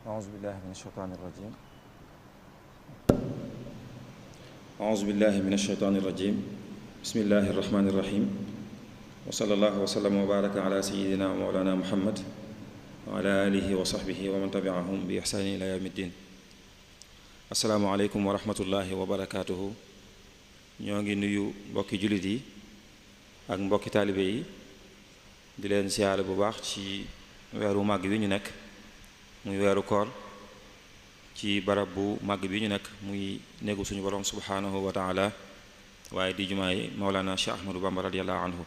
أعوذ بالله من الشيطان الرجيم أعوذ بالله من الشيطان الرجيم بسم الله الرحمن الرحيم وصلى الله وسلم وبارك على سيدنا ومولانا محمد وعلى آله وصحبه ومن تبعهم بإحسان إلى يوم الدين السلام عليكم ورحمة الله وبركاته ñoo ngi nuyu mbokki jullit yi ak mbokki taalibe yi di leen siyaare bu baax ci weeru màgg wi ñu nekk muy weeru koor ci barab bu màgg bi ñu nekk muy néegu suñu borom subhanahu wa taala waaye di jumaay Mawlana Cheikh Ahmadou Bamba radiyallahu anhu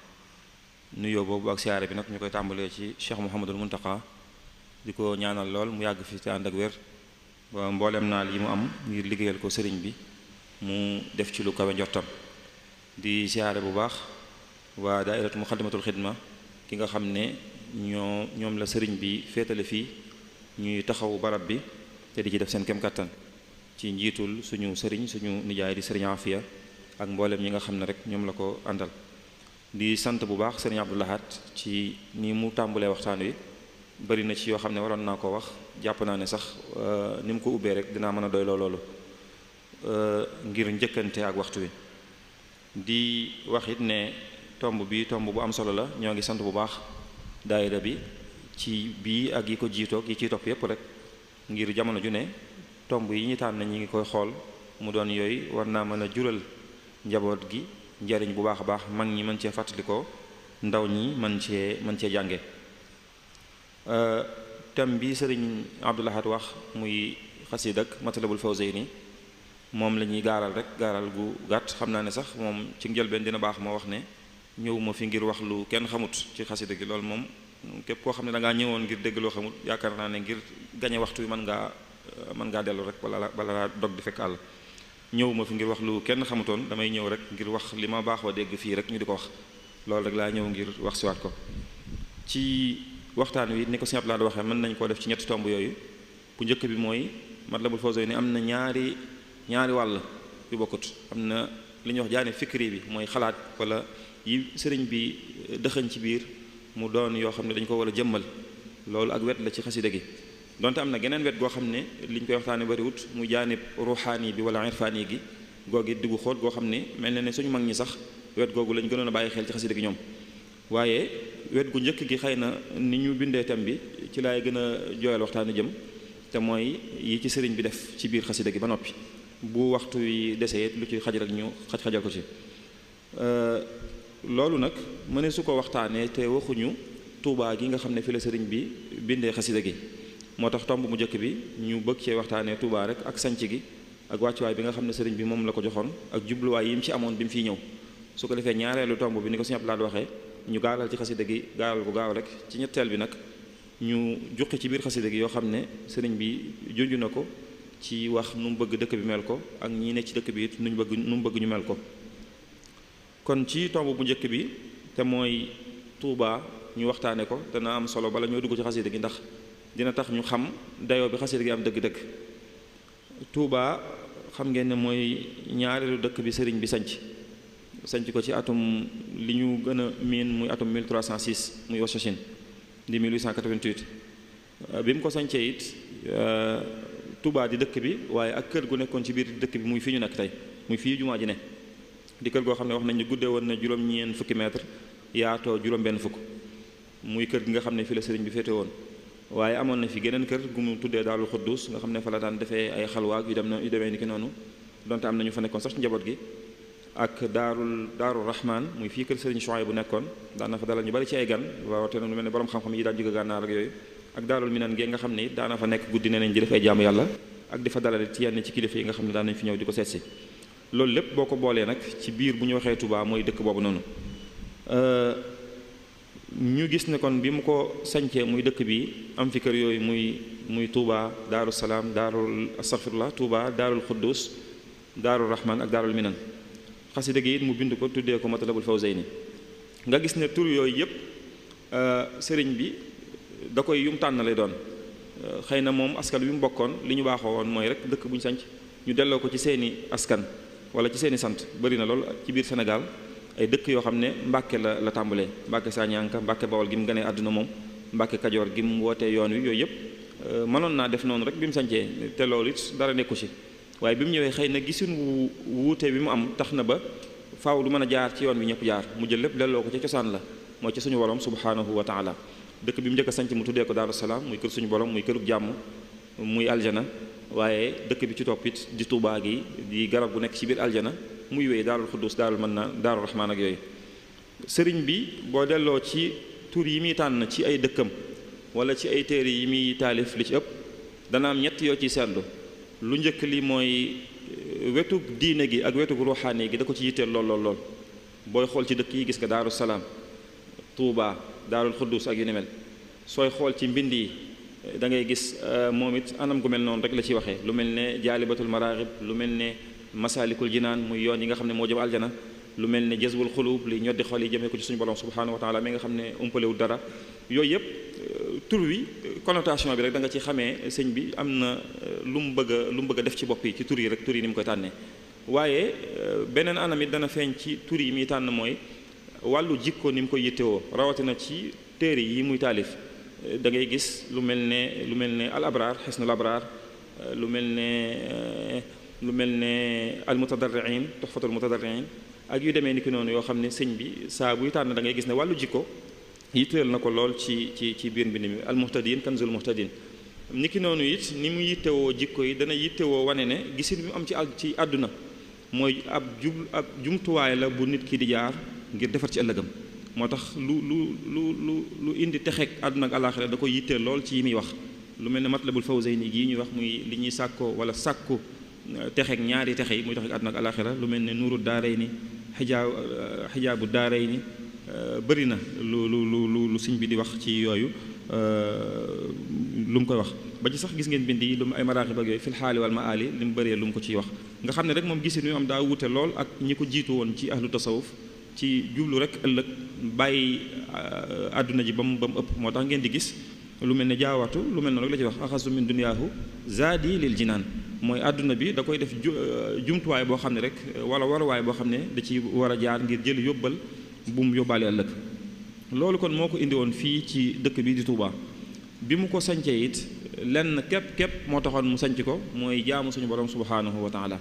nuyoo boobu ak siyaare bi nag ñu koy tàmbalee ci Cheikh Mouhamadul Muntaqa di ko ñaanal lool mu yàgg fi te ànd ak wér ba mboolem naal yi mu am ngir liggéeyal ko sëriñ bi mu def ci lu kawe njottam di siyaare bu baax waa daairatu muxaddamatul xidma ki nga xam ne ñoom la sëriñ bi féetale fii ñuy taxawu barab bi te di ci def seen kem kattan ci njiitul suñu sëriñ suñu nijaay di sëriñ Afia ak mboolem ñi nga xam ne rek ñoom la ko àndal di sant bu baax sëriñ Abdou Lahad ci ni mu tàmbulee waxtaan wi bari na ci yoo xam ne waroon naa ko wax jàpp naa ne sax ni mu ko ubbee rek dinaa mën a doy loolu ngir njëkkante ak waxtu wi di wax it ne tomb bu am solo la ñoo ngi sant bu baax daayira bi ci bii ak yi ko jiitoog yi ciy topp yépp rek ngir jamono ju ne tomb yi ñu tànn ñi ngi koy xool mu doon yooyu war naa mën a jural njaboot gi njariñ bu baax a baax mag ñi mën cee fàttalikoo ndaw ñi mën cee jànge thème bi sëriñ Abdou Lahad wax muy xasiid ak Matlabul Fawzayni moom la ñuy gaaral gu gàtt xam naa ne sax moom ci njëlbeen dina baax ma wax ne ñëwuma fi ngir wax lu kenn xamut ci xasida gi loolu moom képp koo xam ne da ngaa ñëwoon ngir dégg loo xamut yaakaar naa ne ngir gañe waxtu wi mën ngaa dellu rek bala dog di fekk àll ñëwuma fi ngir wax lu kenn xamutoon damay ñëw rek ngir wax li ma baaxoo dégg fii rek ñu di ko wax loolu rek laa ñëw ngir wax siwaat ko ci waxtaan wi ni ko Sëñ Abdou Lahad waxee mën nañ koo def ci ñetti tomb yooyu bu njëkk bi mooy Matlabul Fawzayni am na ñaari wàll yu bokkut am na li ñuy wax jaane fikri bi mooy xalaat wala yi sëriñ bi dëxëñ ci biir mu doon yoo xam ne dañu ko war a jëmmal loolu ak wet la ci xasida gi donte am na geneen wet goo xam ne li ñu koy waxtaane bariwut mu jaanib ruuxaani bi wala irfaani gi googi diggu xóot goo xam ne mel na ne suñu mag ñi sax wet googu lañ gënoon a bàyyi xel ci xasida gi ñoom waaye wet gu njëkk gi xëy na ni ñu bindee thème bi ci laay gën a jooyal waxtaanu jëm te mooy yi ci sëriñ bi def ci biir xasida gi ba noppi bu waxtu wi desee lu ci xaj rek ñu xajal ko ci loolu nag mëne su ko waxtaanee te waxuñu Tuubaa gi nga xam ne fi la sëriñ bi bindee xasida gi moo tax tomb mu njëkk bi ñu bëgg cee waxtaanee Tuubaa rek ak sanc gi ak wàccuwaay bi nga xam ne sëriñ bi moom la ko joxoon ak jubluwaay yi mu ci amoon bi mu fiy ñëw su ko defee ñaareelu tomb bi ni ko Sëñ Abdou Lahad waxee ñu gaaral ci xasida gi gaaral bu gaaw rek ci ñetteel bi nag ñu juqi ci biir xasida gi yoo xam ne sëriñ bi junj na ko ci wax nu mu bëgg dëkk bi mel ko ak ñi ne ci dëkk bi it nu mu bëgg ñu mel ko kon ci tomb bu njëkk bi te mooy Tuubaa ñu waxtaane ko dana am solo bala ñoo dugg ci xasida gi ndax dina tax ñu xam dayoo bi xasida gi am dëgg-dëgg Tuubaa xam ngeen ne mooy ñaareelu dëkk bi sëriñ bi sanc ko ci atum li ñu gën a miin muy atum 1306 muy Wasachin di 1888 bi mu ko sancee it Tuubaa di dëkk bi waaye ak kër gu nekkoon ci biir dëkk bi muy fii ñu nekk tey muy fii jumaa ji ne di kër goo xam ne wax nañ ne guddee woon na juróom-ñeent fukki mètre yaatoo juróom-benn fukk muy kër gi nga xam ne fi la sëriñ bi féete woon waaye amoon na fi geneen kër gu mu tuddee Daarul Xuddus nga xam ne fa la daan defee ay xalwaag yu demee ni ki noonu donte am nañu fa nekkoon sax ci njaboot gi ak daarul rahman muy fii kër sëriñ Chouaïb bu nekkoon daan na fa dalal ñu bari ci ay gan waaw te lu mel ne borom xam-xam yi daan jóge gànnaar ak yooyu ak daarul minan gi nga xam ne it daana fa nekk guddi neneen di def ay jaamu yàlla ak di fa dalal ci yenn ci kilifa yi nga xam ne daan nañ fi ñëw di ko seetsi loolu lépp boo ko boolee nag ci biir bu ñu waxee Touba mooy dëkk boobu noonu ñu gis ne kon bi mu ko sañcee muy dëkk bi am fi kër yooyu muy Touba daaru salaam daarul astaghfirullah Touba daarul Xuddus daarul rahman ak daarul minan xasida gi it mu bind ko tuddee ko Matlabul Fawzayni nga gis ne tur yooyu yëpp sëriñ bi da koy yum tànn lay doon xëy na moom askan wi mu bokkoon li ñu baaxoo woon mooy rek dëkk bu ñu sanc ñu delloo ko ci seeni askan wala ci seeni sant bari na lool ci biir Sénégal ay dëkk yoo xam ne Mbàkke la tàmbalee Mbàkke Sañanka Mbàkke Bawol gi mu gënee àdduna moom Mbàkke Kajoor gi mu wootee yoon wi yooyu yëpp mënoon naa def noonu rek bi mu sancee te loolu it dara nekku ci waaye bi mu ñëwee xëy na gisun wuute bi mu am tax na ba faaw du mën a jaar ci yoon bi ñëpp jaar mu jël lépp delloo ko ca cosaan la mooy ci suñu borom subhanahu wa taala dëkk bi mu njëkk a sanc mu tuddee ko Daaru Salaam muy kër suñu borom muy kërug jàmm muy aljana waaye dëkk bi ci toppit di Tuubaa gi di garab gu nekk ci biir aljana muy wéy Daarul Xuddus Daarul Mannaan Daaru Rahmaan ak yooyu sëriñ bi boo delloo ci tur yi muy tànn ci ay dëkkam wala ci ay téere yi muy taalif li ci ëpp dana am ñett yoo ciy seetlu lu njëkk li mooy wetug diine gi ak wetug ruuxaane gi da ko ci yitteel lool booy xool ci dëkk yi gis nga Daaru Salaam Tuubaa Daarul Xuddus ak yu ni mel sooy xool ci mbind yi da ngay gis moom it anam gu mel noonu rek la ciy waxee lu mel ne jaalibatul maraaxib lu mel ne masaalikul jinaan muy yoon yi nga xam ne moo jëm aljana lu mel ne jazbul xuluub li ñoddi xol yi jëmee ko ci suñu borom subhanahu wa taala mi nga xam ne umpalewul dara yooyu yëpp tur wi connotation bi rek da nga ci xamee sëñ bi am na lu mu bëgg a def ci bopp yi ci tur yi rek tur yi ni mu koy tànnee waaye beneen anam it dana feeñ ci tur yi muy tànn mooy wàllu jikko ni mu koy yittewoo rawatina ci téere yi muy taalif da ngay gis lu mel ne al abraar xisnul abraar lu mel ne al mutadarriin tuhfatul mutadarriin ak yu demee ni ki noonu yoo xam ne sëñ bi saa buy tànn da ngay gis ne wàllu jikko yitteel na ko lool ci biir mbind mi al muhtadin kanzul muhtadin ni ki noonu it ni mu yittewoo jikko yi dana yittewoo wane ne gisin bi mu am ci àdduna mooy ab jumtuwaay la bu nit ki di jaar ngir defar ci ëllëgam moo tax lu indi texeeg àdduna ak àllaaxira da ko yitteel lool ci yi muy wax lu mel ne matlabul fawzayni gii ñuy wax muy li ñuy sàkkoo wala sàkku texeeg ñaari texe yi muy texeeg àdduna ak àllaaxira lu mel ne nuuru daarayni xijaabu daarayni bëri na lu sëñ bi di wax ci yooyu lu mu koy wax ba ci sax gis ngeen bind yi lu mu ay maraaxib ak yooyu fil xaali wal maali li mu bëree lu mu ko ciy wax nga xam ne rek moom gisin yu am daa wute lool ak ñi ko jiitu woon ci ahlu tasawuf ci jublu rek ëllëg bàyyi àdduna ji ba mu ëpp moo tax ngeen di gis lu mel ne jaawatu lu mel noonu rek la ci wax axasu min duniyaahu zaadi lil jinaan mooy àdduna bi da koy def jumtuwaay boo xam ne rek wala waruwaay boo xam ne da ci war a jaar ngir jël yóbbal bu mu yóbbaale ëllëg loolu kon moo ko indi woon fii ci dëkk bi di Touba bi mu ko sancee it lenn képp moo taxoon mu sanc ko mooy jaamu suñu borom subhanahu wa taala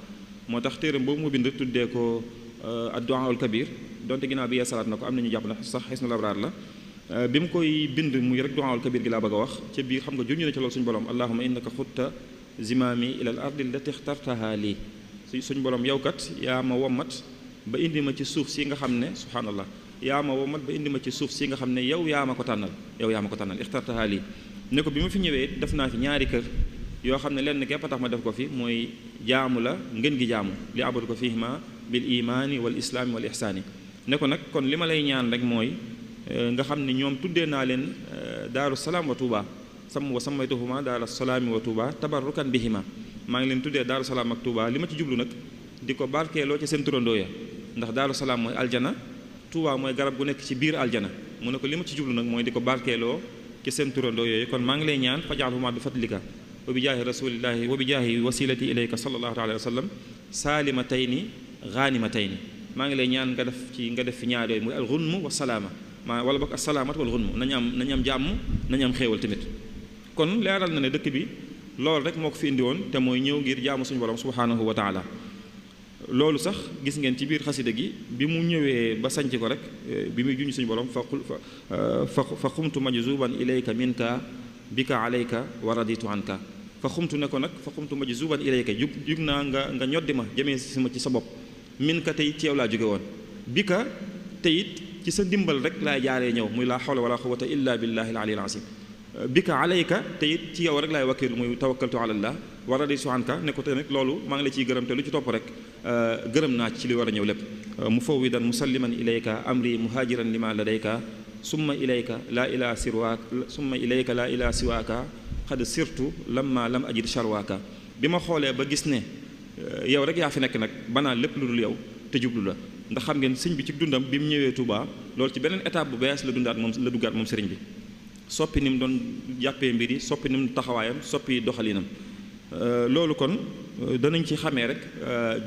moo tax téeram boobu mu bind tuddee ko ad-du'aul kabir donte ginnaaw bi yeesalaat na ko am nañu jàpp na sax xisnul abraar la bi mu koy bind muy rek du'aul kabir gi laa bëgg a wax ca biir xam nga junñu na ci loolu suñu borom allahumma innaka xutta zimaami ila al ardi allati ixtartaha lii suñu borom yow kat yaa ma wommat ba indi ma ci suuf si nga xam ne subhaanallah yaa ma wommat ba indi ma ci suuf si nga xam ne yow yaa ma ko tànnal ixtartaha lii ne ko bi ma fi ñëwee def naa fi ñaari kër yoo xam ne lenn képp tax ma def ko fi mooy jaamu la ngeen gi jaamu li abadu ko fihima bil imaani wal islaami wal ihsaani ne ko nag kon li ma lay ñaan rek mooy nga xam ne ñoom tuddee naa leen daaru salaam wa tuuba wa sammaytuhuma daaru salaami wa tuuba tabarrukan bihima maa ngi leen tuddee daaru salaam ak tuuba li ma ci jublu nag di ko barkeeloo ci seen turandoo ya ndax daaru salaam mooy aljana tuuba mooy garab gu nekk ci biir aljana mu ne ko li ma ci jublu nag mooy di ko barkeeloo ci seen turandoo yooyu kon maa ngi lay ñaan fajaalhuma bi fadlika wa bi jaahi rasulillahi wa bi jaahi wasilati ilayka sallallahu alayhi wa sallam saalimatayni ghaanimatayni maa ngi lay ñaan nga def fi ñaar yooyu muy al ghunm wa salaama wala boog assalaamat wal ghunm nañu am jàmm nañu am xéewal tamit kon leeral na ne dëkk bi loolu rek moo ko fi indi woon te mooy ñëw ngir jaamu suñu borom subhanahu wa taala loolu sax gis ngeen ci biir xasida gi bi mu ñëwee ba sanc ko rek bi muy junj suñu borom fa xumtu majzuban ilayka minka bika alayka wa raditu anka fa xumtu ne ko nag fa xumtu majzuban ilayka jug naa nga ñoddi ma jëmee si ma ci sa bopp minka tey ci yow laa jóge woon bika teyit ci sa ndimbal rek laay jaaree ñëw muy laa xawla wala quwwata illa billahi al aliyyil azim bika alayka teyit ci yow rek laay wakkilu muy tawakkaltu ala allah wa raditu anka ne ko te nag loolu maa ngi la ciy gërëm te lu ci topp rek gërëm naa ci li war a ñëw lépp mufawwidan musalliman ilayka amri muhajiran lima ladayka summa ilayka laa ilaa siwaaka xad sirtu lamma lam ajid sharwaaka bi ma xoolee ba gis ne yow rek yaa fi nekk nag banaa lépp lu dul yow te jublu la ndax xam ngeen sëñ bi ci dundam bi mu ñëwee Touba loolu ci beneen étape bu bees la duggaat moom sëriñ bi soppi ni mu doon jàppee mbir yi soppi ni mu taxawaayam soppi doxalinam loolu kon danañ ci xamee rek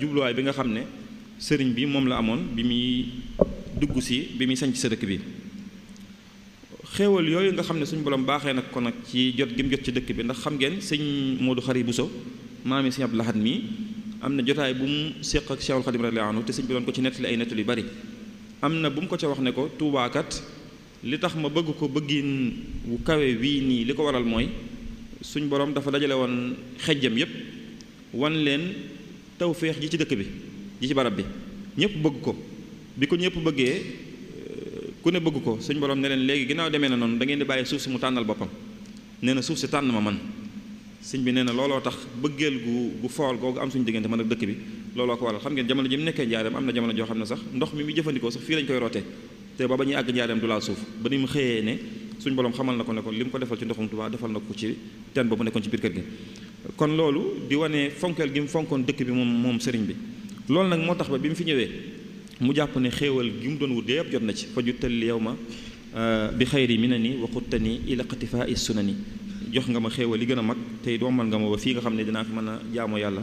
jubluwaay bi nga xam ne sëriñ bi moom la amoon bi muy dugg si bi muy sañc sa dëkk bi xéewal yooyu nga xam ne suñu borom baaxee nag ko nag ci jot gi mu jot ci dëkk bi ndax xam ngeen sëñ Modou Khari Bousso maami sëñ Abdou Lahad mii am na jotaay bu mu séq ak Cheikhul Khadim radiyallahu anhu te sëñ bi doon ko ci nettali ay nettali yu bari am na bu mu ko ca wax ne ko Tuubaa kat li tax ma bëgg ko bëggin wu kawe wii nii li ko waral mooy suñ borom dafa dajale woon xejjam yépp wan leen tawféex ji ci dëkk bi ji ci barab bi ñëpp bëgg ko bi ko ñëpp bëggee ku ne bëgg ko suñ borom ne leen léegi ginnaaw demee na noonu da ngeen di bàyyi suuf si mu tànnal boppam nee na suuf si tànn ma man sëñ bi nee na looloo tax bëggeel gu fool googu am suñu diggante man ak dëkk bi looloo ko waral xam ngeen jamono ji mu nekkee njaareem am na jamono joo xam ne sax ndox mi muy jëfandikoo sax fii lañ koy rootee te ba ñuy àgg njaareem du laal suuf ba ni mu xëyee ne suñ borom xamal na ko ne ko li mu ko defal ci ndoxum Tuubaa defal na ko ci teen boobu nekkoon ci biir kër gi kon loolu di wane fonkeel gi mu fonkoon dëkk bi moom sëriñ bi loolu nag moo tax ba bi mu fi ñëwee mu jàpp ne xéewal gi mu doon wut yëpp jot na ci fa juttal yow ma bi xayri mi na ni waxuttani ila qatifaa is sunani jox nga ma xéewal yi gën a mag tey doomal nga ma ba fii nga xam ne dinaa fi mën a jaamoo yàlla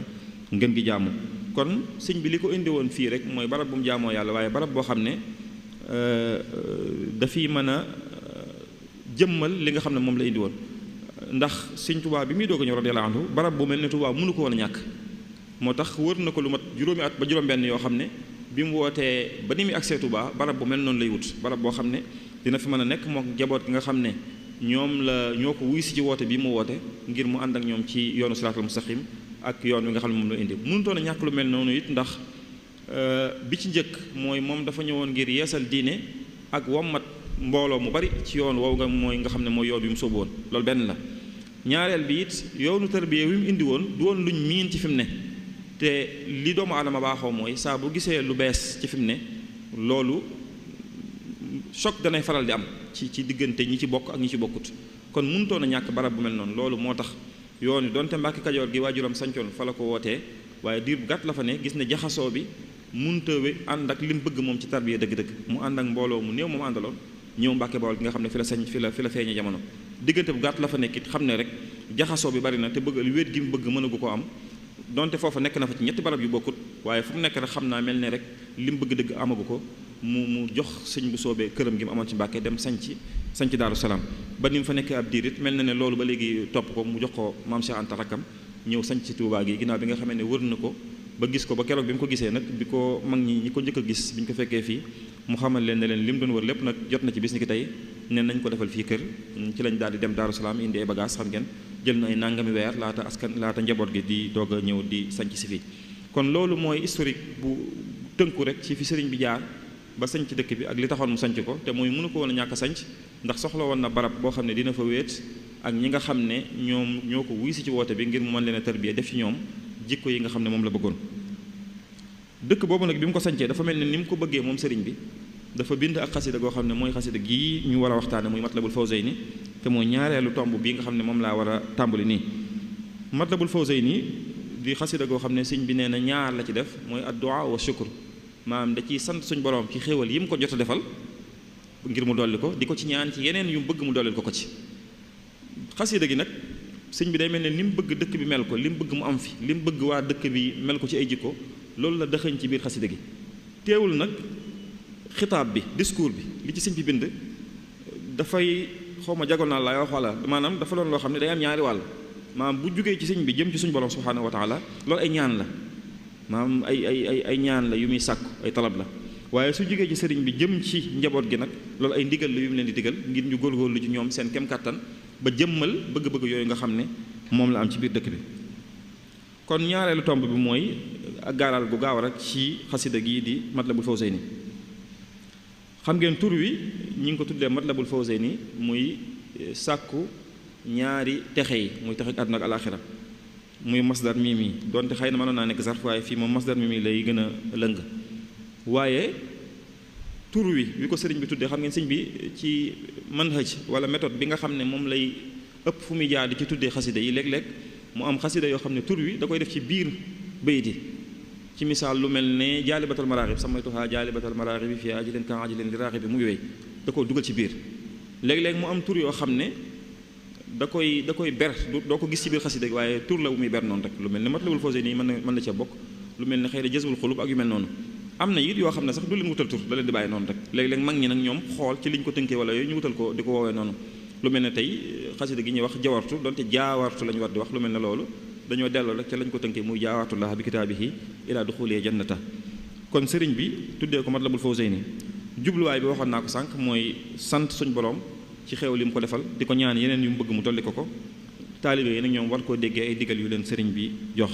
ngën gi jaamu kon sëñ bi li ko indi woon fii rek mooy barab bu mu jaamoo yàlla waaye barab boo xam ne dafiy mën a jëmmal li nga xam ne moom la indi woon ndax sëñ Tuubaa bi muy doog a ñëw radiyallaahu anhu barab bu mel ne Tuubaa mënu ko woon a ñàkk moo tax wër na ko lu mat juróomi at ba juróom-benn yoo xam ne bi mu wootee ba ni muy agsee Tuubaa barab bu mel noonu lay wut barab boo xam ne dina fi mën a nekk mook njaboot gi nga xam ne ñoo ko wuy si ci woote bi mu woote ngir mu ànd ak ñoom ci yoonu siraatal mustaqim ak yoon wi nga xam ne moom la indi mënutoon a ñàkk lu mel noonu it ndax bi ci njëkk mooy moom dafa ñëwoon ngir yeesal diine ak wommat mbooloo mu bari ci yoon woowu nga xam ne mooy yoon bi mu sóobu woon loolu benn la ñaareel bi it yoonu tarbiya wi mu indi woon du woon luñ miin ci fi mu ne te li doomu aadama baaxoo mooy saa bu gisee lu bees ci fi mu ne loolu choc danay faral di am ci diggante ñi ci bokk ak ñi ci bokkut kon mënutoon a ñàkk barab bu mel noonu loolu moo tax yoon wi donte Mbàkke Kajoor gi waajuram sancoon fa la ko wootee waaye diir bu gàtt la fa ne gis ne jaxasoo bi munta ànd ak li mu bëgg moom ci tarbiya dëgg-dëgg mu ànd ak mbooloo mu néew moom àndaloon ñëw Mbàkke Bawol gi nga xam ne fi la feeñe jamono diggante bu gàtt la fa nekk it xam ne rek jaxasoo bi bari na te bëgg wéet gi mu bëgg mënagu ko am donte foofa nekk na fa ci ñetti barab yu bokkut waaye fu mu nekk rek xam naa mel ne rek li mu bëgg dëgg amagu ko mu jox sëñ bu soobee këram gi mu amoon ci Mbàkke dem sanc Daaru Salaam ba ni mu fa nekkee ab diir it mel na ne loolu ba léegi topp ko mu jox ko maam Cheikh Anta rakkam ñëw sanc ci Tuubaa gi ginnaaw bi nga xamee ne wër na ko ba gis ko ba keroog bi mu ko gisee nag bi ko mag ñi ko njëkk a gis bi ñu ko fekkee fii mu xamal leen ne leen li mu doon wër lépp nag jot na ci bis ni ki tey ne nañ ko defal fii kër ci lañ daal di dem Daaru Salaam indi ay bagage xam ngeen jël na ay nangami weer laata njaboot gi di doog a ñëw di sanc si fii kon loolu mooy historique bu tënku rek ci fi sëriñ bi jaar ba sanc dëkk bi ak li taxoon mu sanc ko te mooy mënu ko woon a ñàkk a sanc ndax soxla woon na barab boo xam ne dina fa wéet ak ñi nga xam ne ñoo ko wuy si ci woote bi ngir mu mën leen a tarbiya def ci ñoom jikko yi nga xam ne moom la bëggoon dëkk boobu nag bi mu ko sancee dafa mel ne ni mu ko bëggee moom sëriñ bi dafa bind ak xasida goo xam ne mooy xasida gii ñu war a waxtaane muy Matlabul Fawzayni te mooy ñaareelu tomb bii nga xam ne moom laa war a tàmbali nii Matlabul Fawzayni di xasida goo xam ne sëñ bi nee na ñaar la ci def mooy addu'a wa shukr maanaam da ciy sant suñ borom ci xéewal yi mu ko jot a defal ngir mu dolli ko di ko ci ñaan ci yeneen yu bëgg mu dollil ko ci xasida gi nag sëñ bi day mel ne li mu bëgg dëkk bi mel ko li mu bëgg mu am fi li mu bëgg waa dëkk bi mel ko ci ay jikko loolu la dëxëñ ci biir xasida gi teewul nag xitaab bi discours bi li ci sëñ bi bind dafay xaw ma jagoon naa laay wax wala maanaam dafa doon loo xam ne day am ñaari wàll maanaam bu jugee ci sëñ bi jëm ci suñu borom subhaanahu wa taala loolu ay ñaan la maanaam ay ñaan la yu muy sàkku ay talab la waaye su jugee ci sëriñ bi jëm ci njaboot gi nag loolu ay ndigal la yu mu leen di digal ngir ñu góorgóorlu ci ñoom seen kem kàttan ba jëmmal bëgg-bëgg yooyu nga xam ne moom la am ci biir dëkk bi kon ñaareelu tomb bi mooy ak gaaral gu gaaw rek ci xasida gii di Matlabul Fawzayni xam ngeen tur wi ñi ngi ko tuddee Matlabul Fawzayni muy sàkku ñaari texe yi muy texe àdduna ak alaaxira muy masdar mii mii donte xëy na mënoon naa nekk zarf waaye fii moom masdar mii lay gën a lëng waaye tur wi ko sëriñ bi tuddee xam ngeen sëriñ bi ci manhaj wala méthode bi nga xam ne moom lay ëpp fu muy jaar di ci tuddee xasida yi léeg-léeg mu am xasida yoo xam ne tur wi da koy def ci biir bayit yi ci misaal lu mel ne jaalibatal maraaxib samaytuha jaalibatal maraaxib fi ajilin kan ajilin li raaxib bi mu ngi wéy da koo dugal ci biir léeg-léeg mu am tur yoo xam ne da koy ber doo ko gis ci biir xasida waaye tur la bu muy ber noonu rek lu mel ne Matlabul Fawzayni mën na cee bokk lu mel ne xëy na Jazbul Xulub ak yu mel noonu am na it yoo xam ne sax du leen wutal tur da leen di bàyyi noonu rek léeg-léeg mag ñi nag ñoom xool ci liñ ko tënkee wala yooyu ñu wutal ko di ko woowee noonu lu mel ne tey xasida gi ñuy wax jawartu donte jaawartu la ñu war di wax lu mel ne loolu dañoo delloo rek ca lañ ko tënkee muy jaawartullah bi kitaabihi ilaa duxulee jannata kon sëriñ bi tuddee ko Matlabul Fawzayni jubluwaay bi waxoon naa ko sànq mooy sant suñ borom ci xew li mu ko defal di ko ñaan yeneen yu mu bëgg mu dolli ko taalibe yi nag ñoom war koo déggee ay digal yu leen sëriñ bi jox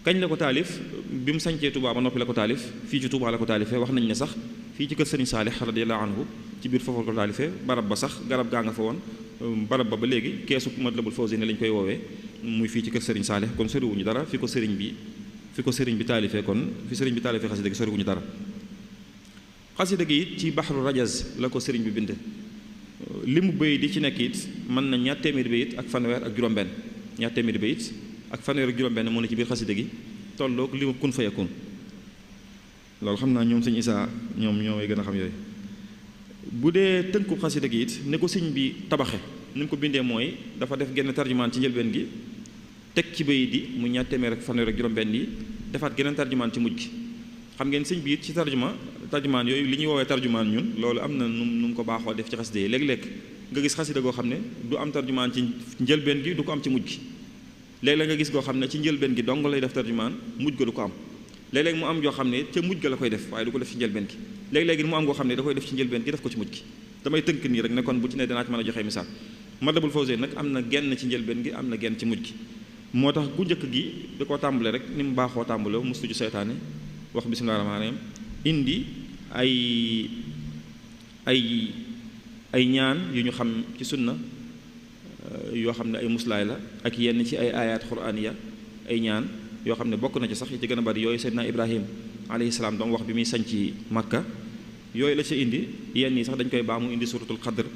kañ la ko taalif bi mu sancee Touba ba noppi la ko taalif fii ci Touba la ko taalifee wax nañ ne sax fii ci kër sëriñ Saalix radiyallahu anhu ci biir foofu la ko taalifee barab ba sax garab gaa nga fa woon barab ba léegi keesu Matlabul Fawzayni lañ koy woowee muy fii ci kër sëriñ Saalix kon soriwuñu dara fi ko sëriñ bi taalifee kon fi sëriñ bi taalifee xasida gi soriwuñu dara xasida gi it ci baxru rajaz la ko sëriñ bi bind li mu bayit di ci nekk it mën na ñaar téeméeri bayit ak fanweer ak juróom-benn ñaar téeméeri bayit ak fanweer ak juróom-benn moo ne ci biir xasida gi tolloog li mu kun fa yakun loolu xam naa ñoom sëñ Isaa ñoom ñoo may gën a xam yooyu bu dee tënku xasida gi it ne ko sëñ bi tabaxe ni mu ko bindee mooy dafa def genn tarjumaan ci njëlbeen gi teg ci bayit di mu ñaar téeméer ak fanweer ak juróom-benn yi defaat geneen tarjumaan ci mujj gi xam ngeen sëñ bi it ci tarjumaan yooyu li ñuy woowee tarjumaan ñun loolu am na nu mu ko baaxoo def ci xasida yi léeg-léeg nga gis xasida goo xam ne du am tarjumaan ci njëlbeen gi du ko am ci mujj gi léeg-léeg nga gis goo xam ne ci njëlbeen gi dong lay def tarjumaan mujj ga du ko am léeg-léeg mu am joo xam ne ca mujj ga la koy def waaye du ko def ci njëlbeen gi léeg-léegi mu am goo xam ne da koy def ci njëlbeen gi def ko ci mujj gi damay tënk nii rek ne kon bu ci ne danaa ci mën a joxe misaal Matlabul Fawzayni nag am na genn ci njëlbeen gi am na genn ci mujj gi moo tax gu njëkk gi da koo tàmbale rek ni mu baaxoo tàmbale mustu ju seytaane wax bismillaahi rahmaani rahiim indi ay ñaan yu ñu xam ci sunna yoo xam ne ay muslaay la ak yenn ci ay ayaat quraaniya ay ñaan yoo xam ne bokk na ci sax yi ci gën a bari yooyu Seydina Ibrahim alayhi salaam doom wax bi muy sañci Makka yooyu la ca indi yenn yi sax dañ koy baamu indi suratul Qadr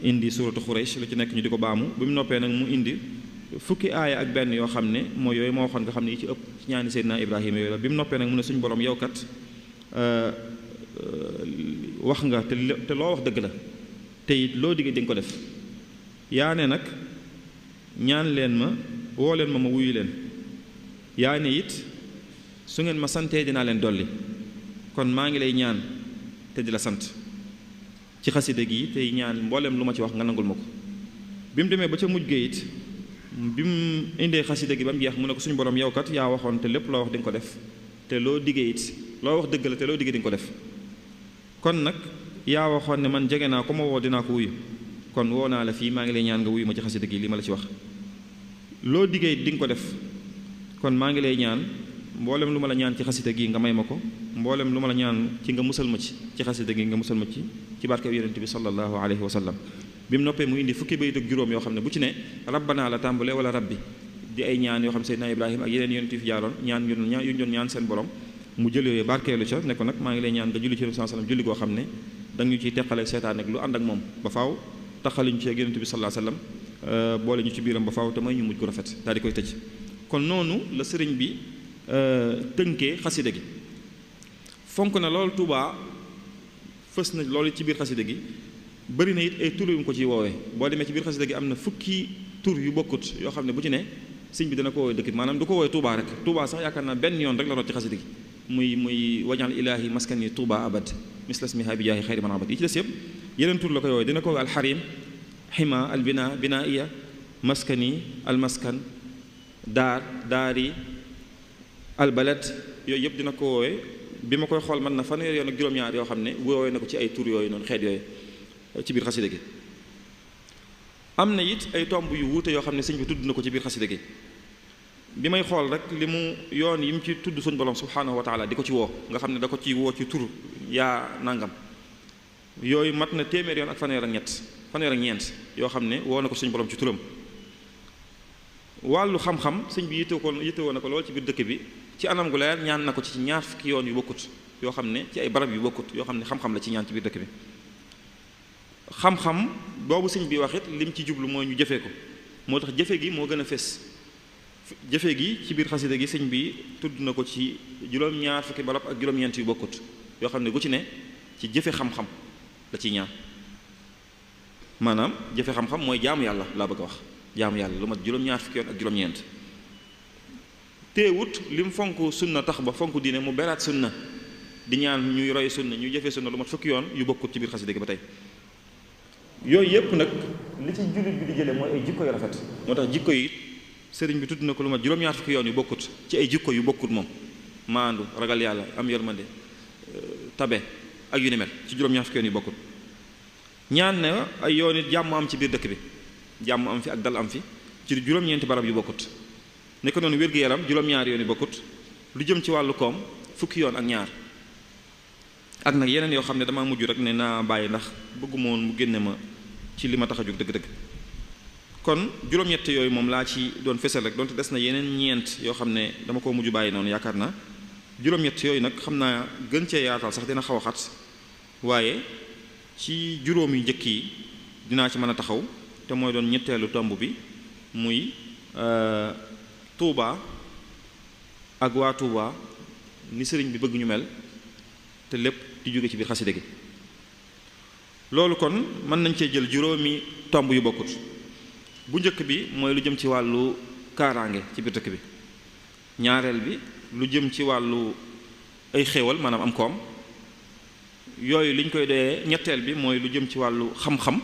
indi suratu Quraysh lu ci nekk ñu di ko baamu bi mu noppee nag mu indi fukki aaya ak benn yoo xam ne mooy yooyu moo waxoon nga xam ne yi ci ëpp ci ñaani Seydina Ibrahim yooyu la bi mu noppee nag mu ne suñu borom yow kat wax nga te loo wax dëgg la te it loo digge di nga ko def yaa ne nag ñaan leen ma woo leen ma wuyu leen yaa ne it su ngeen ma santee dinaa leen dolli kon maa ngi lay ñaan te di la sant ci xasida gi tey ñaan mboolem lu ma ci wax nga nangul ma ko bi mu demee ba ca mujj ga it bi mu indee xasida gi ba mu jeex mu ne ko suñu borom yow kat yaa waxoon te lépp loo wax di nga ko def te loo diggee it loo wax dëgg la te loo diggee di nga ko def kon nag yaa waxoon ne man jege naa ko ma woo dinaa ko wuyu kon woo naa la fii maa ngi lay ñaan nga wuyu ma ci xasida gi li ma la ci wax loo diggee di nga ko def kon maa ngi lay ñaan mboolem lu ma la ñaan ci xasida gi nga may ma ko mboolem lu ma la ñaan ci nga musal ma ci xasida gi nga musal ma ci barke yonent bi sallallahu alayhi wa sallam bi mu noppee mu indi fukki bayit ak juróom yoo xam ne bu ci ne rabbana la tàmbale wala rabbi di ay ñaan yoo xam ne Seydina Ibrahima ak yeneen yonent yi fi jaaroon ñaan yu ñu doon ñaan seen borom mu jël yooyu barkeelu ca ne ko nag maa ngi lay ñaan nga julli ci yonent sallallahu alayhi wa sallam julli koo xam ne danga ñu ciy teqale seetaan ak lu ànd ak moom ba faaw taxaluñu ci ak yonent bi sallallahu alayhi wa sallam boole ñu ci biiram ba faaw te may ñu mujj ko rafet daal di koy tëj kon noonu la sëriñ bi tënkee xasida gi fonk na loolu Tuubaa fës na loolu ci biir xasida gi bëri na it ay tur yu mu ko ci woowee boo demee ci biir xasida gi am na fukki tur yu bokkut yoo xam ne bu ci ne sëñ bi dana ko woowee dëkk maanaam du ko woowee Tuubaa rek Tuubaa sax yaakaar naa benn yoon rek la root ci xasida gi muy wañal ilaahi maskani Tuubaa abad mislasmiha bi jaahi xayri man abad yi ci des yëpp yeneen tur la koy woowee dina ko woowee alxarim xima albina binaiya maskani almaskan daari albalad yooyu yëpp dina ko woowee bi ma koy xool mën na fanweer yoon ak juróom-ñaar yoo xam ne woowee na ko ci ay tur yooyu noonu xeet yooyu ci biir xasida gi am na it ay tomb yu wuute yoo xam ne sëñ bi tudd na ko ci biir xasida gi bi may xool rek li mu yoon yi mu ci tudd suñu borom subhanahu wa taala di ko ci woo nga xam ne da ko ci woo ci tur yaa nangam yooyu mat na téeméer yoon ak fanweer ak ñeent yoo xam ne woo na ko suñu borom ci turam wàllu xam-xam sëñ bi yittewoo na ko lool ci biir dëkk bi ci anam gu leer ñaan na ko ci ñaar fukki yoon yu bokkut yoo xam ne ci ay barab yu bokkut yoo xam ne xam-xam la ci ñaan ci biir dëkk bi xam-xam boobu sëñ bi wax it lim ci jublu mooy ñu jëfee ko moo tax jëfe gi moo gën a fés jëfe gi ci biir xasida gi sëñ bi tudd na ko ci juróom-ñaar fukki barab ak juróom-ñeent yu bokkut yoo xam ne gu ci ne ci jëfe xam-xam la ciy ñaan maanaam jëfe xam-xam mooy jaamu yàlla laa bëgg a wax jaamu yàlla lu mat juróom-ñaar fukki yoon ak juróom-ñeent teewut li mu fonk sunna tax ba fonk diine mu beraat sunna di ñaan ñuy roy sunna ñuy jëfee sunna lu mat fukki yoon yu bokkut ci biir xasida gi ba tey yooyu yëpp nag li ci jullit bi di jëlee mooy ay jikko yu rafet moo tax jikko yi sëriñ bi tudd na ko lu mat juróom-ñaar fukki yoon yu bokkut ci ay jikko yu bokkut moom maandu ragal yàlla am yërmande tabe ak yu ni mel ci juróom-ñaar fukki yoon yu bokkut ñaan na ay yoon it jàmm am ci biir dëkk bi jàmm am fi ak dal am fi ci juróom-ñeenti barab yu bokkut ne ko noonu wér-gu-yaram juróom-ñaari yoon yu bokkut lu jëm ci wàllu koom fukki yoon ak ñaar ak nag yeneen yoo xam ne dama mujj rek ne naa bàyyi ndax bëgguma woon mu génne ma ci li ma tax a jóg dëgg-dëgg kon juróom-ñett yooyu moom laa ci doon fesal rek donte des na yeneen ñeent yoo xam ne dama ko mujj bàyyi noonu yaakaar naa juróom-ñett yooyu nag xam naa gën cee yaatal sax dina xaw a xat waaye ci juróom yu njëkk yi dinaa ci mën a taxaw te mooy doon ñetteelu tomb bi muy Touba ak waa Touba ni sëriñ bi bëgg ñu mel te lépp di jóge ci biir xasida gi loolu kon mën nañ cee jël juróomi tomb yu bokkut bu njëkk bi mooy lu jëm ci wàllu kaaraange ci biir dëkk bi ñaareel bi lu jëm ci wàllu ay xéewal maanaam am koom yooyu liñ koy doyee ñetteel bi mooy lu jëm ci wàllu xam-xam